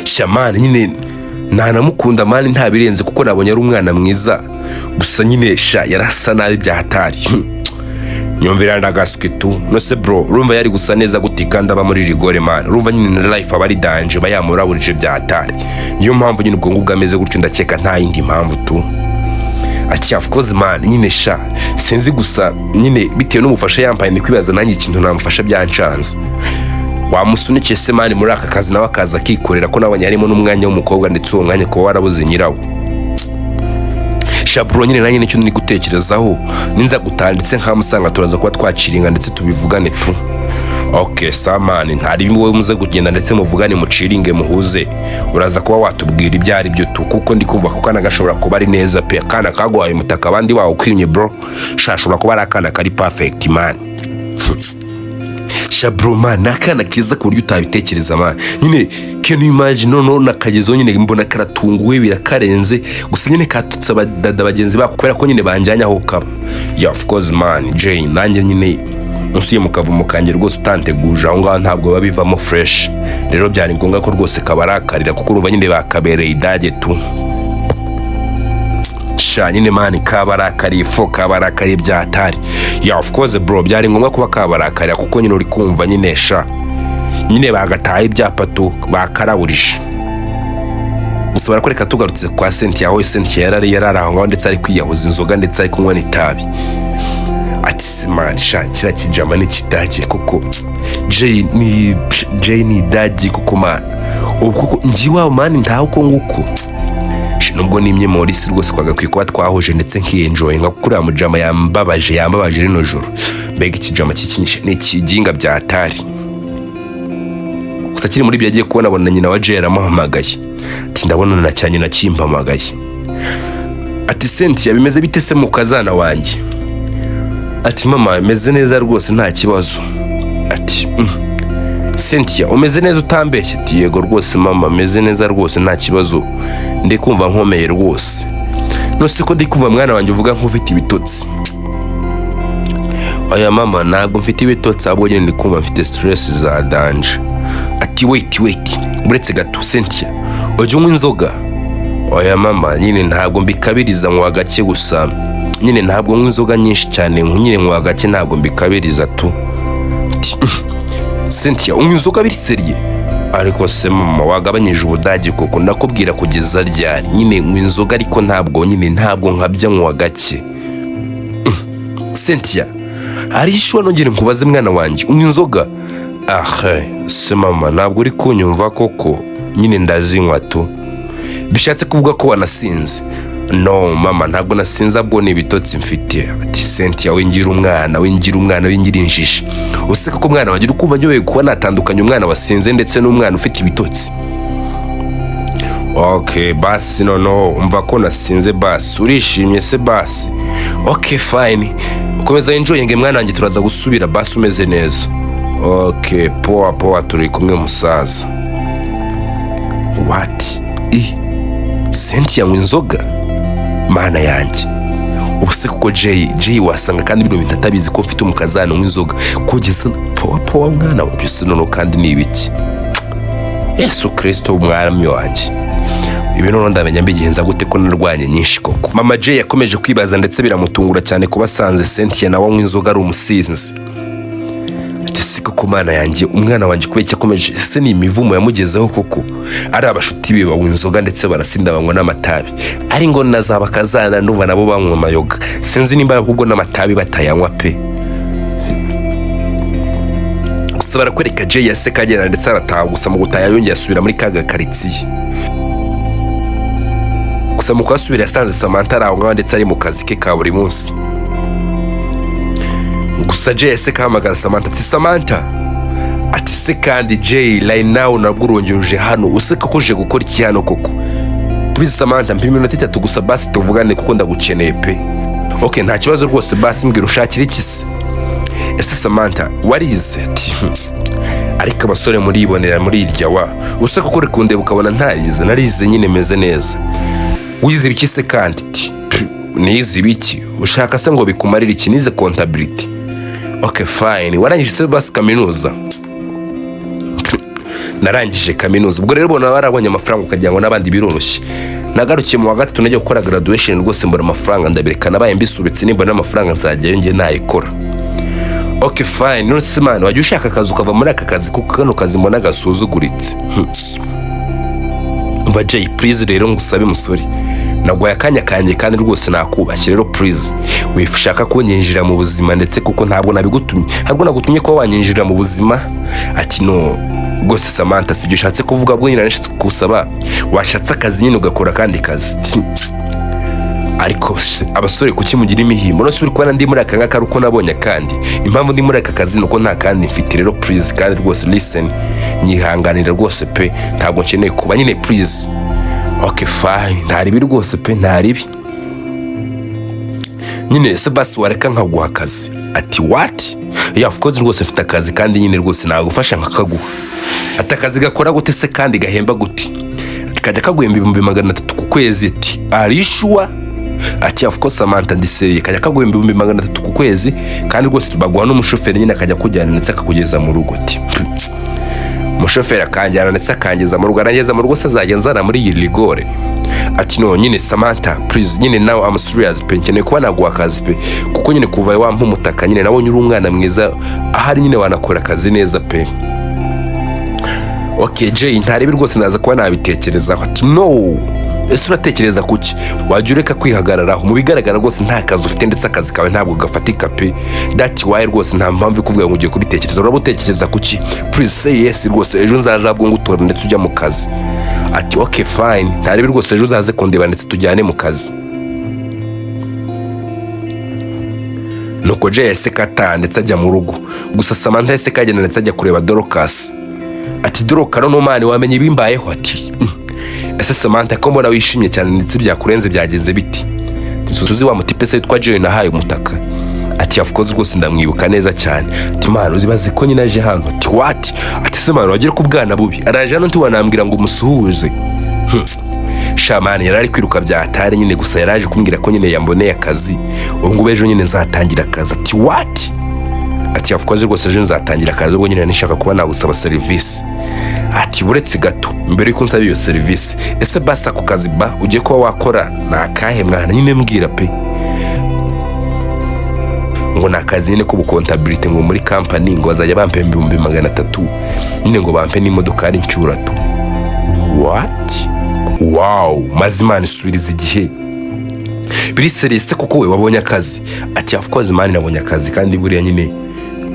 Sha man, nyine ntanamukunda, man, nta birenze, kuko nabonye ari umwana mwiza gusa nyine sha yarasa nabi bya hatari. Nyumvira ndagaswi tu. Nose bro, urumva yari gusa neza gute kandi aba muri rigore, man? Urumva nyine na life aba ari danger, aba yamuraburije bya hatari. Niyo mpamvu nyine ubwo ngubwo ameze gutyo, ndakeka nta yindi mpamvu tu. Ati of course man, nyine sha sinzi gusa nyine bitewe n'ubufasha yampaye, ndi kwibaza nanjye ikintu namufasha, byancanze. Wamusunikiye se, man, muri aka kazi, nawe akaza akikorera, ko nabonye harimo n'umwanya w'umukobwa ndetse uwo mwanya kuba warabuze nyirawo? Sha bro, nyine nanjye nicyo ndi gutekerezaho, ninza gutaha ndetse nkamusanga turaza kuba twaciringa ndetse tubivugane tu. Ok sa man, ntari wowe muze kugenda ndetse muvugane, muciringe, muhuze, uraza kuba watubwira ibyo ari byo tu, kuko ndi kumva ko kana gashobora kuba ari neza pe. Akana kaguhaye umutaka abandi bawukwimye, bro, sha ashobora kuba ari akana kari perfect, man. Sha bro, man, ni akana keza ku buryo utabitekereza, man. Nyine can you imagine? Noneho nakagezeho nyine mbona karatunguwe birakarenze, gusa nyine katutse abadada bagenzi bako kubera ko nyine banjyanye aho kaba. Yeah, of course man, Jay, nanjye nyine usuye mu kavumo kanjye rwose utanteguje aho ngaho ntabwo biba bivamo fresh. Rero byari ngombwa ko rwose kabarakarira, kuko urumva nyine bakabereye idage tu. Sha nyine man, kabarakariye fo, kabarakariye byatari. Yeah, of course bro, byari ngombwa kuba kabarakarira, kuko nyine uri kumva nyine sha nyine bagataye ibyapa tu, bakaraburije gusa. Barakwereka tugarutse kwa Cynthia, aho Cynthia yarari aho ngaho ndetse ari kwiyahuza inzoga ndetse ari kunywa n'itabi. Ati man, sha kiriya kijama ni kidage kuko Jay ni idage kuko, man, ubu kuko njye iwabo, man, ntawe uko nguko. Nubwo nimye Maurice rwose twagakwiye kuba twahuje ndetse nkiyenjoyinga, kuko uriya mujama yambabaje, yambabaje rino joro. Mbega ikijama cy'ikinyishe, ni ikiginga bya hatari. Gusa akiri muri ibyo, agiye kubona abona nyina wa Jay aramuhamagaye. Ati ndabona na cya nyina kimpamagaye. Ati Cynthia, bimeze bite se mukazana wanjye? Ati mama, meze neza rwose, nta kibazo. Ati Cynthia, umeze neza utambeshye? Ati yego rwose mama, meze neza rwose, nta kibazo, ndi kumva nkomeye rwose. Nose ko ndi kumva mwana wanjye uvuga nk'ufite ibitotsi? Oya mama, ntabwo mfite ibitotsi, ahubwo nyine ndi kumva mfite stress za danger. Ati wait, wait, uretse gato Cynthia. Ujya unywa inzoga? Oya mama, nyine ntabwo mbikabiriza, nywa gake gusa. Nyine ntabwo nywa inzoga nyinshi cyane, nyine nywa gake, ntabwo mbikabiriza tu. Ati, Cynthia, unywa inzoga biri sérieux? Ariko se mama, wagabanyije ubudage koko? Ndakubwira kugeza ryari? Nyine nywa inzoga, ariko ntabwo nyine ntabwo nkabya, nywa gake. Cynthia, hari ishuwa? Nongere nkubaze, mwana wanjye, unywa inzoga? Ahe se mama, ntabwo uri kunyumva koko? Nyine ndazinywa tu. Bishatse kuvuga ko wanasinze? No mama, ntabwo nasinze, ahubwo ni ibitotsi mfite. Ati: Cynthia, wingira umwana, wingira umwana, wingira injiji. Useka ko umwana wanjye uri kumva nyobewe kuba natandukanya umwana wasinze ndetse n'umwana ufite ibitotsi? Ok, basi noneho umva ko nasinze, basi urishimye se? Basi ok, fine, ukomeza enjoyinge mwana wanjye, turaza gusubira basi umeze neza. Ok, poa poa, turi kumwe musaza. What? I Cynthia anywa inzoga? Mana yanjye, ubu se kuko Jay, Jay wasanga kandi bino bintu atabizi ko mfite umukazana unywa inzoga kugeza. Poa poa mwana wa byose. Noneho kandi ni ibiki? Yesu Kirisito umwami wanjye, ibi noneho ndamenya mbigenza gute ko narwanye nyinshi koko? Mama Jay yakomeje kwibaza, ndetse biramutungura cyane kuba asanze Cynthia nawe anywa inzoga, ari umusinzi. Ati: se koko mana yanjye, umwana wanjye kubera icyo akomeje? Ese ni imivumo yamugezeho koko? Ari abashuti be banywa inzoga ndetse barasinda, banywa n'amatabi, ari ngo na za bakazana ndumva nabo banywa amayoga. Sinzi nimba ahubwo n'amatabi batayanywa pe. Gusa barakwereka Jay yase kagenda ndetse arataha. Gusa mu gutaha yongeye asubira muri ka gakaritsiye. Gusa mu kuhasubira yasanze Samantha ari aho ngaho ndetse ari mu kazi ke ka buri munsi. Gusa Jay yahise kahamagara Samantha, ati: Samantha. Ati: se kandi Jay, right now nabwo urongera hano? Useka ko uje gukora iki hano koko? Please Samantha, mpa iminota 3 gusa basi tuvugane kuko ndagukeneye pe. Ok, nta kibazo rwose, basi mbwira, ushakira iki se? Ese Samantha, warize? Ati: ariko abasore muribonera muri irya wa use kuko uri kundeba ukabona ntarize. Narize nyine, meze neza. Wize ibiki se kandi? Ati: nize ibiki? Ushaka se ngo bikumarire iki? Nize comptabilité. Ok, fine. Warangije se basi kaminuza? Narangije kaminuza. Ubwo rero ubona warabonye amafaranga ukagira ngo n'abandi biroroshye. Nagarukiye mu wa gatatu, najya gukora graduation rwose mbona amafaranga ndabireka. Nabaye mbisubitse, nimbona amafaranga nzajyayo njye nayikora. Ok, fine. None se man, wajya ushaka akazi ukava muri aka kazi, kuko kano kazi mbona gasuzuguritse? Umva Jay, please rero ngusabe musore, naguhaye akanya kanjye kandi rwose nakubashye. Rero please, wishaka kunyinjira mu buzima ndetse kuko ntabwo nabigutumye, ntabwo nagutumye kuba wanyinjirira mu buzima. Ati: no rwose Samantha, sibyo ushatse kuvuga, bwo nyine nashatse kugusaba washatse akazi nyine ugakora akandi kazi. Ariko se, abasore kuki mugira imihimbo? None se uri kubona ndi muri aka ngaka ari uko nabonye akandi? Impamvu ndi muri aka kazi ni uko nta kandi mfite. Rero please, kandi rwose listen, nyihanganira rwose pe, ntabwo nkeneye kuba nyine, please. Ok, fine, nta ribi rwose pe, nta ribi nyine. Se basi wareka nkaguha akazi? Ati: what? Yeah, of course rwose mfite akazi kandi nyine rwose nagufasha nkakaguha. Ati: akazi gakora gute se kandi gahemba gute? Ati: kajya kaguhemba 300,000 ku kwezi. Ati: are you sure? Ati: of course Samantha, ndi sérieux, kajya kaguhemba 300,000 ku kwezi, kandi rwose baguha n'umushoferi nyine akajya kujyana ndetse akakugeza mu rugo. Ati: umushoferi akanjyana ndetse akangeza mu rugo? Arangeza mu rugo se azajya nzana muri iyi rigore? Ati: no nyine Samantha, please nyine, now I'm serious pe, nkeneye kuba naguha akazi pe, kuko nyine kuva wampa umutaka nyine nabonye uri umwana mwiza, ahari nyine wanakora akazi neza pe. Ok Jay, ntarebe rwose, ndaza kuba nabitekerezaho. Ati: no, ese uratekereza kuki? Wajya ureka kwihagararaho? Mu bigaragara rwose nta kazi ufite, ndetse akazi kawe ntabwo gafatika pe. That's why rwose nta mpamvu yo kuvuga ngo ugiye kubitekereza. Uraba utekereza kuki? Please say yes rwose, ejo nzajabwo ngutora ndetse ujya mu kazi. Ati: ok, fine, ntarebe rwose, ejo uzaze kundeba ndetse tujyane mu kazi. Nuko Jay yahise kataha ndetse ajya mu rugo. Gusa Samantha yahise kagenda ndetse ajya kureba Dorcas. Ati: Dorcas, no man, wamenye ibimbayeho? Ati: ese Samantha, ko mbona wishimye cyane ndetse byakurenze, byagenze biti? Suzi wa mutipe se witwa Jay nahaye umutaka? Ati: of course rwose ndamwibuka neza cyane. Ati: man, uzibaze ko nyine aje hano. Ati: what? Ati: se man, wagira ko ubwana bubi, araje hano ntiwanambwira ngo umusuhuze. Shamani yari ari kwiruka bya hatari nyine, gusa yari aje kumbwira ko nyine yamboneye akazi, ubu ngubu ejo nyine nzatangira akazi. Ati: what? Ati: of course rwose, ejo nzatangira akazi, ubwo nyine nishaka kuba nagusaba serivisi. Ati: "Buretse gato, mbere yuko nsaba iyo serivisi, ese basi ako kazi ba ugiye kuba wakora ni akahe mwana? Nyine mbwira pe." Ngo ni akazi nyine k'ubucomptabilité, ngo muri company, ngo bazajya bampemba 300,000 nyine, ngo bampe n'imodokari inshuratu. What? Wow! Maze Imana isubiriza igihe biri serious kuko we wabonye akazi? Ati: "Of course man, nabonye akazi, kandi buriya nyine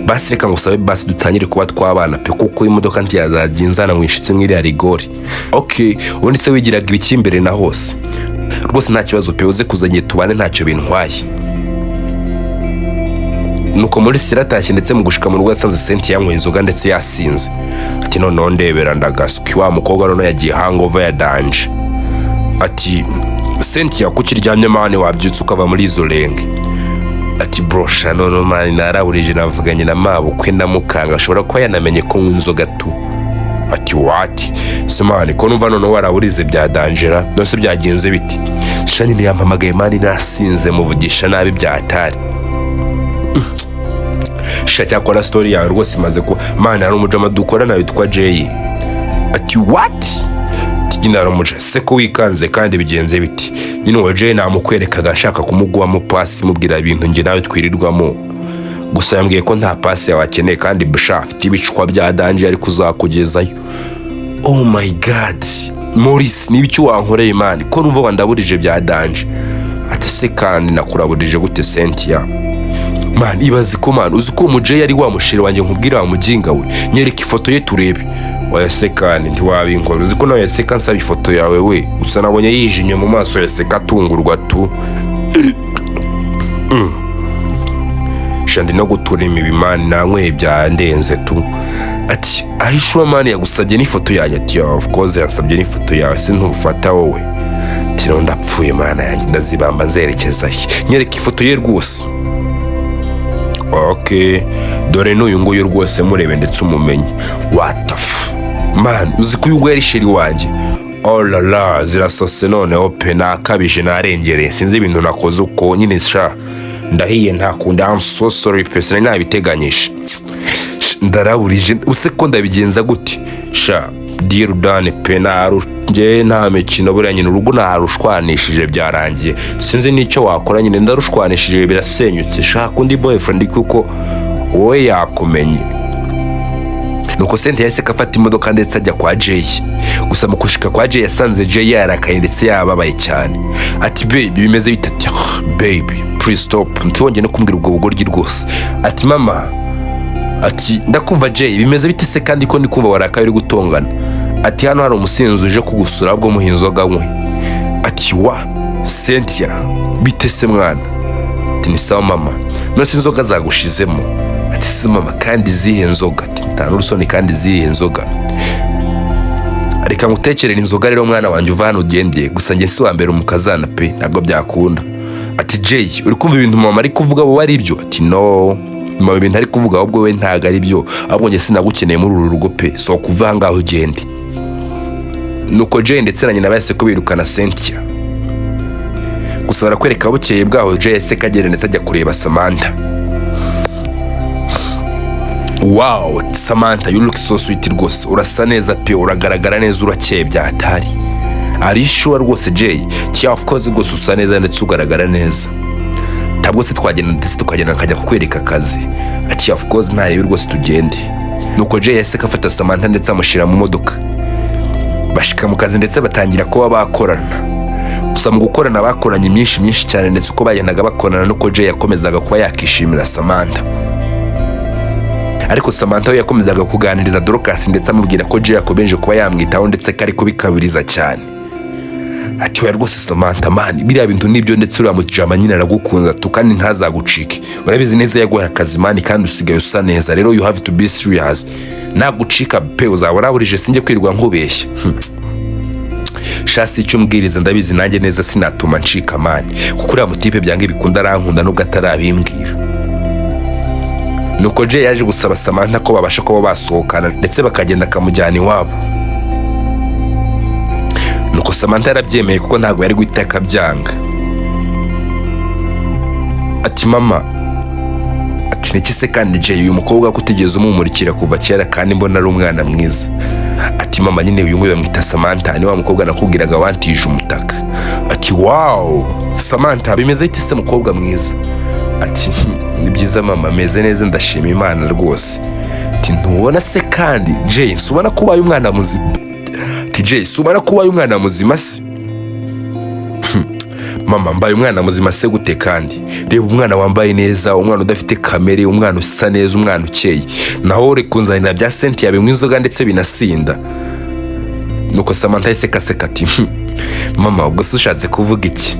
basi reka ngusabe basi dutangire kuba twabana pe, kuko imodoka ntiyazajya inzana ngo inshitse mw'iriya rigori." Okay, ubundi se wigiraga ibiki imbere na hose? Rwose nta kibazo pe, uze kuzanye tubane, ntacyo bintwaye. Nuko muri yaratashye, ndetse mu gushika mu rugo yasanze Senti yanyweye inzoga ndetse yasinze. Ati: "Noneho ndebera ndagaswi wa mukobwa, noneho yagiye hangover ya danger." Ati: "Cynthia, kuki uryamye man? Wabyutse ukava muri izo renge?" Ati: "Brosha, none man naraburije, navuganye na mabukwe ndamukanga, ashobora kuba yanamenye ko nywa inzoga tu." Ati: "What? Se man, ko numva noneho waraburize bya danger, none byagenze biti?" "Sha nyine yampamagaye man, nasinze, muvugisha nabi bya atari sha. Cyakora story yawe rwose imaze kuba man, hari umujama dukorana witwa Jay." Ati: "What?" Ati: "Hari umuja se ko wikanze kandi bigenze biti?" "Nyine uwo Jay namukwerekaga nshaka kumuguhamo pasi, mubwira ibintu njye nawe twirirwamo, gusa yambwiye ko nta pasi yawe akeneye, kandi busha afite ibicwa bya danger ariko uzakugezayo." Oh my God, Maurice, niba icyo wankoreye man, ko numva wandaburije bya danger? Ati: "Se kandi nakuraburije gute, Cynthia?" "Man, ibaze ko man, uzi ko umuje yari wa musheri wanjye nkubwira wa muginga we. Nyereka ifoto ye turebe." "Oya se kandi ntiwabinkora, uzi ko nawe yaseka nsaba ifoto yawe we?" Gusa nabonye yijimye mu maso, yaseka atungurwa tu. Sha ndi no gutura imibi man, nanyweye byandenze tu. Ati: "Are you sure man, yagusabye n'ifoto yanjye?" Ati: "Yeah, of course, yansabye n'ifoto yawe, se ntufata wowe?" Ati: "No ndapfuye mana yanjye, ndazibamba nzerekeza he? Nyereka ifoto ye rwose." "Ok, dore n'uyu nguyu rwose, murebe ndetse umumenye." "What the f man, uzi ko uyu nguyu ari chéri wanjye? Oh la la, zirasose noneho pe, nakabije, narengereye, sinzi ibintu nakoze uko nyine. Sha ndahiye, nta kundi, I'm so sorry pe, sinari nabiteganyije, ndaraburije. Use ko ndabigenza gute sha? Dear done pe, naru njye nta mikino, buriya nyine urugo narushwanishije byarangiye, sinzi n'icyo wakora nyine, ndarushwanishije birasenyutse. Shaka undi boyfriend kuko wowe yakumenye." Nuko Sente yahise afata imodoka ndetse ajya kwa Jay. Gusa mu kushika kwa Jay yasanze Jay yarakaye ndetse yababaye cyane. Ati: "Baby, bimeze bite?" Ati: "Ah, baby, please stop, ntiwongere no kumbwira ubwo bugoryi rwose." Ati: "Mama." Ati: "Ndakumva Jay, bimeze bite se kandi ko ndi kumva warakaye uri gutongana?" Ati: "Hano hari umusinzi uje kugusura, ahubwo muha inzoga anywe." Ati: "Wa Cynthia, bite se mwana?" Ati: "Ni sawa mama." "None inzoga zagushizemo?" Ati: "Se mama kandi izihe nzoga?" Ati: "Nta n'urusoni, kandi izihe nzoga? Reka ngutekerere inzoga rero mwana wanjye, uva hano ugendeye. Gusa njye si wa mbere umukazana pe, ntabwo byakunda." Ati: "Jay, uri kumva ibintu mama ari kuvuga wowe ari byo?" Ati: "No mama, ibintu ari kuvuga ahubwo we ntabwo ari byo, ahubwo njye sinagukeneye muri uru rugo pe, so kuva aha ngaho ugende." Nuko Jay ndetse na nyina bahise ko birukana Cynthia. Gusa barakwereka bukeye bwaho Jay yahise kagera ndetse ajya kureba Samantha. "Wow Samantha, you look so sweet rwose, urasa neza pe, uragaragara neza, urakeye byatari. Are you sure rwose Jay?" "Yeah, of course rwose, usa neza ndetse ugaragara neza. Ntabwo se twagenda ndetse tukagenda nkajya kukwereka akazi?" Ati: "Of course, ntarebe rwose, tugende." Nuko Jay yahise afata Samantha ndetse amushyira mu modoka, bashika mu kazi ndetse batangira kuba bakorana. Gusa mu gukorana bakoranye myinshi myinshi cyane, ndetse uko bagendaga bakorana nuko Jay yakomezaga kuba yakishimira Samantha. Ariko Samantha we yakomezaga kuganiriza Dorcas ndetse amubwira ko Jay yakomeje kuba yamwitaho ndetse ko ari kubikabiriza cyane. Ati: "Oya rwose Samantha man, biriya bintu nibyo, ndetse uriya mujama nyine aragukunda tu, kandi ntazagucike. Urabizi neza yaguhaye akazi man, kandi usigaye usa neza, rero you have to be serious. Nagucika pe uzaba uraburije, sinjye kwirirwa nkubeshya." "Sha si icyo umbwiriza, ndabizi nanjye neza, sinatuma ncika man, kuko uriya mutipe byanga bikunda arankunda nubwo atarabimbwira." Nuko Jay yaje gusaba Samantha ko babasha kuba basohokana ndetse bakagenda akamujyana iwabo. Nuko Samantha yarabyemeye kuko ntabwo yari guhita akabyanga. Ati: "Mama." Ati: "Niki se kandi Jay, uyu mukobwa ko utigeze umumurikira kuva kera kandi mbona ari umwana mwiza?" Ati: "Mama, nyine uyu nguyu bamwita Samantha, ni wa mukobwa nakubwiraga wantije umutaka." Ati: "Wow, Samantha, bimeze bite se mukobwa mwiza?" Ati: "Ni byiza mama, ameze neza, ndashima Imana rwose." Ati: "Ntubona se kandi Jay, ubona ko ubaye umwana muzima?" Ati: "Jay, ubona ko ubaye umwana muzima se?" "Mama, mbaye umwana muzima se gute kandi? Reba umwana wambaye neza, umwana udafite kamere, umwana usa neza, umwana ukeye, naho uri kunzanira bya Cynthia binywa inzoga ndetse binasinda." Nuko Samantha yahise kaseka ati: "Mama, ubwo se ushatse kuvuga iki?"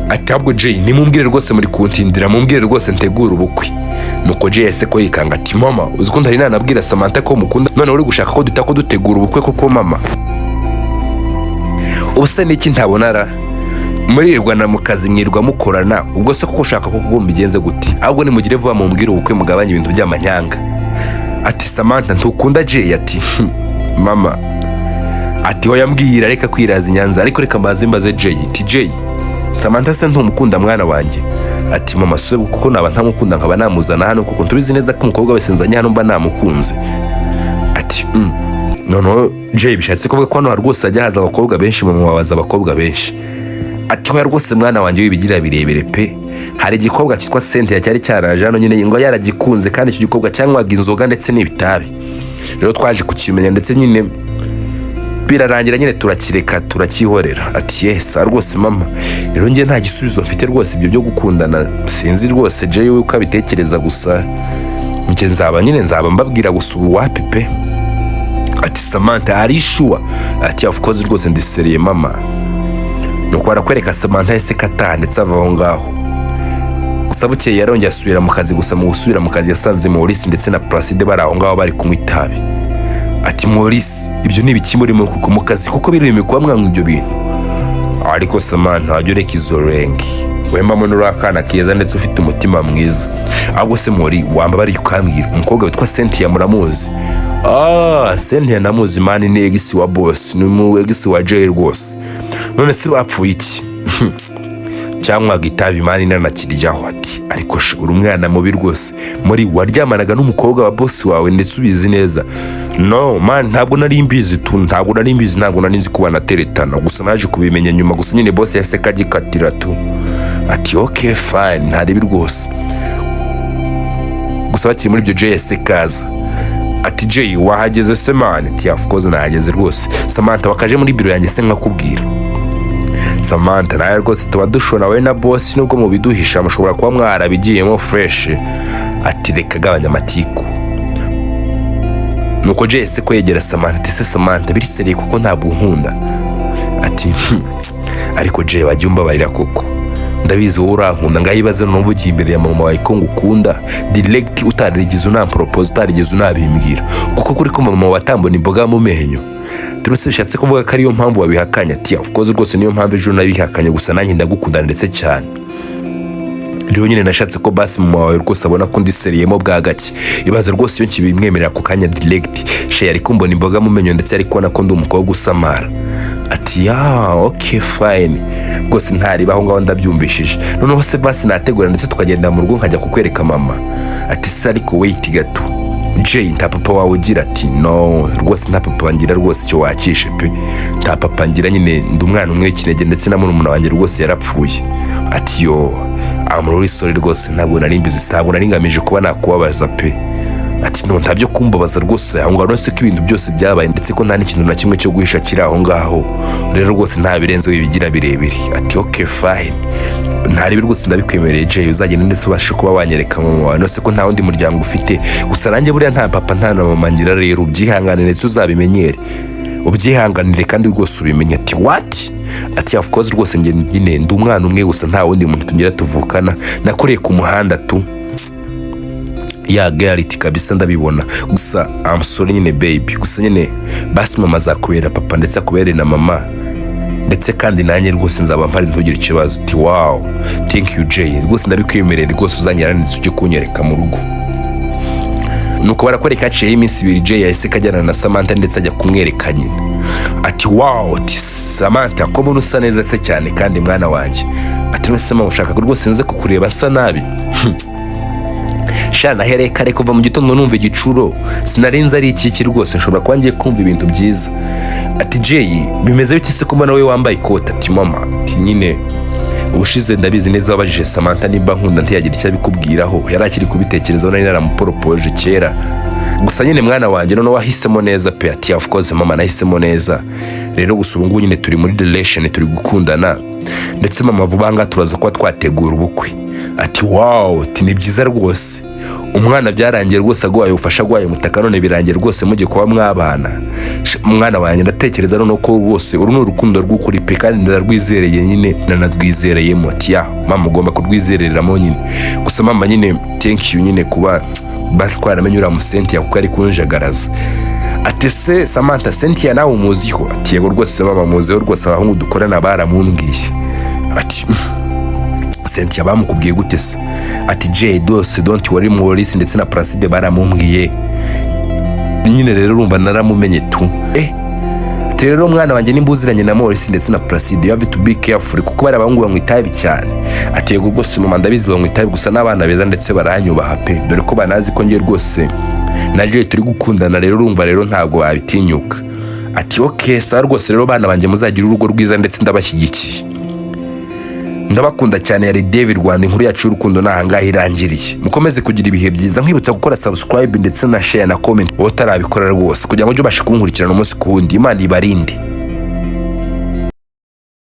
Ati: "Ahubwo Jay, nimumbwire rwose, muri kuntindira, mumbwire rwose ntegure ubukwe." Nuko Jay yahise ko yikanga ati: "Mama, uzi ko ntari nanabwira Samantha ko mukunda, none uri gushaka ko duta ko dutegura ubukwe koko? Mama, ubu se niki ntabona ra? Murirwana mu kazi, mwirwa mukorana, ubwo se koko ushaka koko mbigenze gute? Ahubwo nimugire vuba mumbwire ubukwe, mugabanye ibintu by'amanyanga." Ati: "Samantha, ntukunda Jay?" Ati: "Mama." Ati: "Hoya, mbwira, reka kwiraza i Nyanza, ariko reka mbaze mbaze Jay." Ati: "Jay, Samantha se ntumukunda mwana wanjye?" Ati: "Mama, se kuko naba ntamukunda nkaba namuzana hano kuko tubizi neza ko umukobwa wese nzanye hano mba namukunze?" Ati: Noneho Jay, bishatse kuvuga ko hano rwose hajya haza abakobwa benshi, mama wabaza abakobwa benshi?" Ati: "Hoya rwose mwana wanjye, wibigira birebire pe. Hari igikobwa cyitwa Cynthia cyari cyaraje hano nyine, ngo yaragikunze, kandi icyo gikobwa cyanywaga inzoga ndetse n'ibitabi. Rero twaje kukimenya ndetse nyine birarangira nyine turakireka, turakihorera." Ati: "Yes rwose mama, rero njye nta gisubizo mfite rwose, ibyo byo gukundana sinzi rwose Jay uko abitekereza, gusa njye nzaba nyine nzaba mbabwira, gusa ubu wapi pe." Ati: "Samantha, are you sure?" Ati: "Of course rwose, ndi sérieux mama." Nuko barakwereka Samantha yahise kataha ndetse ava aho ngaho. Gusa bukeye yarongeye asubira mu kazi. Gusa mu gusubira mu kazi yasanze Maurice ndetse na Placide bari aho ngaho bari kunywa itabi. Ati: "Maurice, ibyo ni ibiki murimo kuko mu kazi, kuko biremewe kuba mwanywa ibyo bintu?" "Ariko Samantha, wajya ureka izo rengi wembamo, uri akana keza ndetse ufite umutima mwiza. Ahubwo se Mori, wamba bari ukambwira umukobwa witwa Cynthia muramuzi?" "Ah, Cynthia ndamuzi man, ni ex wa boss, ni mu ex wa Jay rwose." "None se bapfuye iki?" "Cyanywaga itabi man, nanakiryaho." Ati: "Ariko sha, uri umwana mubi rwose muri, waryamanaga n'umukobwa wa boss wawe ndetse ubizi neza." "No man, ntabwo nari mbizi tu, ntabwo nari mbizi, ntabwo nari nzi ko banateretana, gusa naje kubimenya nyuma. Gusa nyine boss yahise agikatira tu." Ati: "Okay, fine, ntaribi rwose." Gusa bakiri muri ibyo, Jay yahise kaza ati: "Jay, wahageze se man?" Ati: "Of course nahageze rwose. Samantha, wakaje muri biro yanjye se nkakubwira?" "Samantha, nawe rwose tuba dushona wowe na boss, nubwo mubiduhisha mushobora kuba mwarabigiyemo fresh." Ati: "Reka gabanya amatiku." Nuko Jay yahise ko yegera Samantha ati: "Se Samantha, biri sérieux kuko ntabwo unkunda?" Ati: Ariko Jay, wajya umbabarira koko, ndabizi wowe urankunda. Ngaho ibaze numva ugiye imbere ya mama wawe ko ngukunda direct, utarigeze unampropose, utarigeze unabimbwira, kuko kuri ko mama watambona imboga mu menyo turose, bishatse kuvuga ko ariyo mpamvu wabihakanye?" Ati: "Of course rwose, niyo mpamvu ejo nabihakanye, gusa nanjye ndagukunda ndetse cyane. Rero nyine nashatse ko basi mama wawe rwose abona ko ndi sérieux mo bwa gake. Ibaze rwose iyo nkibimwemerera ako kanya direct, she yari kumbona imboga mu menyo, ndetse yari kubona ko ndi umukobwa usamara." Ati: "Yeah, okay, fine rwose, ntariba aho ngaho ndabyumvishije. Noneho se basi nategura ndetse tukagenda mu rugo nkajya kukwereka mama?" Ati: "Se ariko wait gato Jay, nta papa wawe ugira?" Ati: "No rwose, nta papa ngira rwose, icyo wakishe pe, nta papa ngira nyine, ndi umwana umwe w'ikinege, ndetse na murumuna wanjye rwose yarapfuye." Ati: "Yo, I'm really sorry rwose, ntabwo nari mbizi, ntabwo nari ngamije kuba nakubabaza pe." Ati: "No, ntabyo kumbabaza rwose, aho ngaho se ko ibintu byose byabaye, ndetse ko nta n'ikintu na kimwe cyo guhisha kiri aho ngaho, rero rwose nta birenze, wibigira birebire." Ati: "Okay, fine, ntaribi rwose, ndabikwemereye Jay, uzagenda ndetse ubashe kuba wanyereka mama wawe. Nose ko nta wundi muryango ufite?" "Gusa nanjye buriya nta papa nta na mama ngira, rero ubyihangane ndetse uzabimenyere, ubyihanganire kandi rwose ubimenye." Ati: "What?" Ati: "Of course rwose, njye nyine ndi umwana umwe gusa, nta wundi muntu tugira tuvukana, nakuriye ku muhanda tu." "Yeah, reality kabisa, ndabibona. Gusa I'm sorry nyine baby, gusa nyine basi mama azakubera papa ndetse akubere na mama, ndetse kandi nanjye rwose nzaba mpari, ntugire ikibazo." Ati: "Wow, thank you Jay, rwose ndabikwemerera rwose, uzanyara ndetse ujye kunyereka mu rugo." Nuko barakwereka haciyeho iminsi 2, Jay yahise kajyana na Samantha ndetse ajya kumwereka nyina. Ati: "Wow," ati: "Samantha, ko mbona usa neza se cyane kandi mwana wanjye?" Ati: "None se mama, ushaka ko rwose nze kukureba nsa nabi?" Sha, nahereye kare kuva mu gitondo numva igicuro, sinarinze ari ikiki rwose, nshobora kuba ngiye kumva ibintu byiza. Ati: "Jay, bimeze bite se kuba nawe wambaye ikote?" Ati: "Mama," ati, "nyine ubushize ndabizi neza wabajije Samantha nimba nkunda, ntiyagira icyo abikubwiraho, yari akiri kubitekerezaho, nari naramuporopoje kera. Gusa nyine mwana wanjye, noneho wahisemo neza pe." Ati: "Of course mama, nahisemo neza rero. Gusa ubu ngubu nyine turi muri relation, turi gukundana, ndetse mama, vuba ngaha turaza kuba twategura ubukwe." Ati: "Wow." Ati: "Ni byiza rwose, umwana byarangiye rwose aguhaye ubufasha, aguhaye umutaka, none birangiye rwose mujye kuba mwabana. Mwana wanjye, ndatekereza noneho ko rwose uru ni urukundo rw'ukuri pe, kandi ndarwizereye nyine, nanarwizereyemo." Ati: "Yeah mama, ugomba kurwizereramo nyine. Gusa mama nyine, thank you nyine kuba basi twaramenye uriya musentiya, kuko ari kunjagaraza." Ati: "Se Samantha, Cynthia nawe umuziho?" Ati: "Yego rwose mama, muziho rwose, abahungu dukorana baramumbwiye." Ati: "Cynthia bamukubwiye gute se?" Ati: "Jay dose, don't worry, Maurice ndetse na Placide baramumbwiye nyine, rero urumva naramumenye tu." Ati: "Rero mwana wanjye, nimba uziranye na Maurice ndetse na Placide, you have to be careful, kuko bari abahungu banywa itabi cyane." Ati: "Yego rwose mama, ndabizi banywa itabi, gusa n'abana beza ndetse baranyubaha pe, dore ko banazi ko ngiye rwose na Jay turi gukundana, rero urumva rero ntabwo babitinyuka." Ati: "Okay, sawa rwose. Rero bana banjye, muzagira urugo rwiza, ndetse ndabashyigikiye, ndabakunda cyane." Yari David Rwanda, inkuru yacu y'urukundo ni ahangaha irangiriye. Mukomeze kugira ibihe byiza. Nkwibutsa gukora subscribe ndetse na share na comment wowe utarabikora rwose, kugira ngo ujye ubasha kunkurikirana umunsi ku wundi. Imana ibarinde.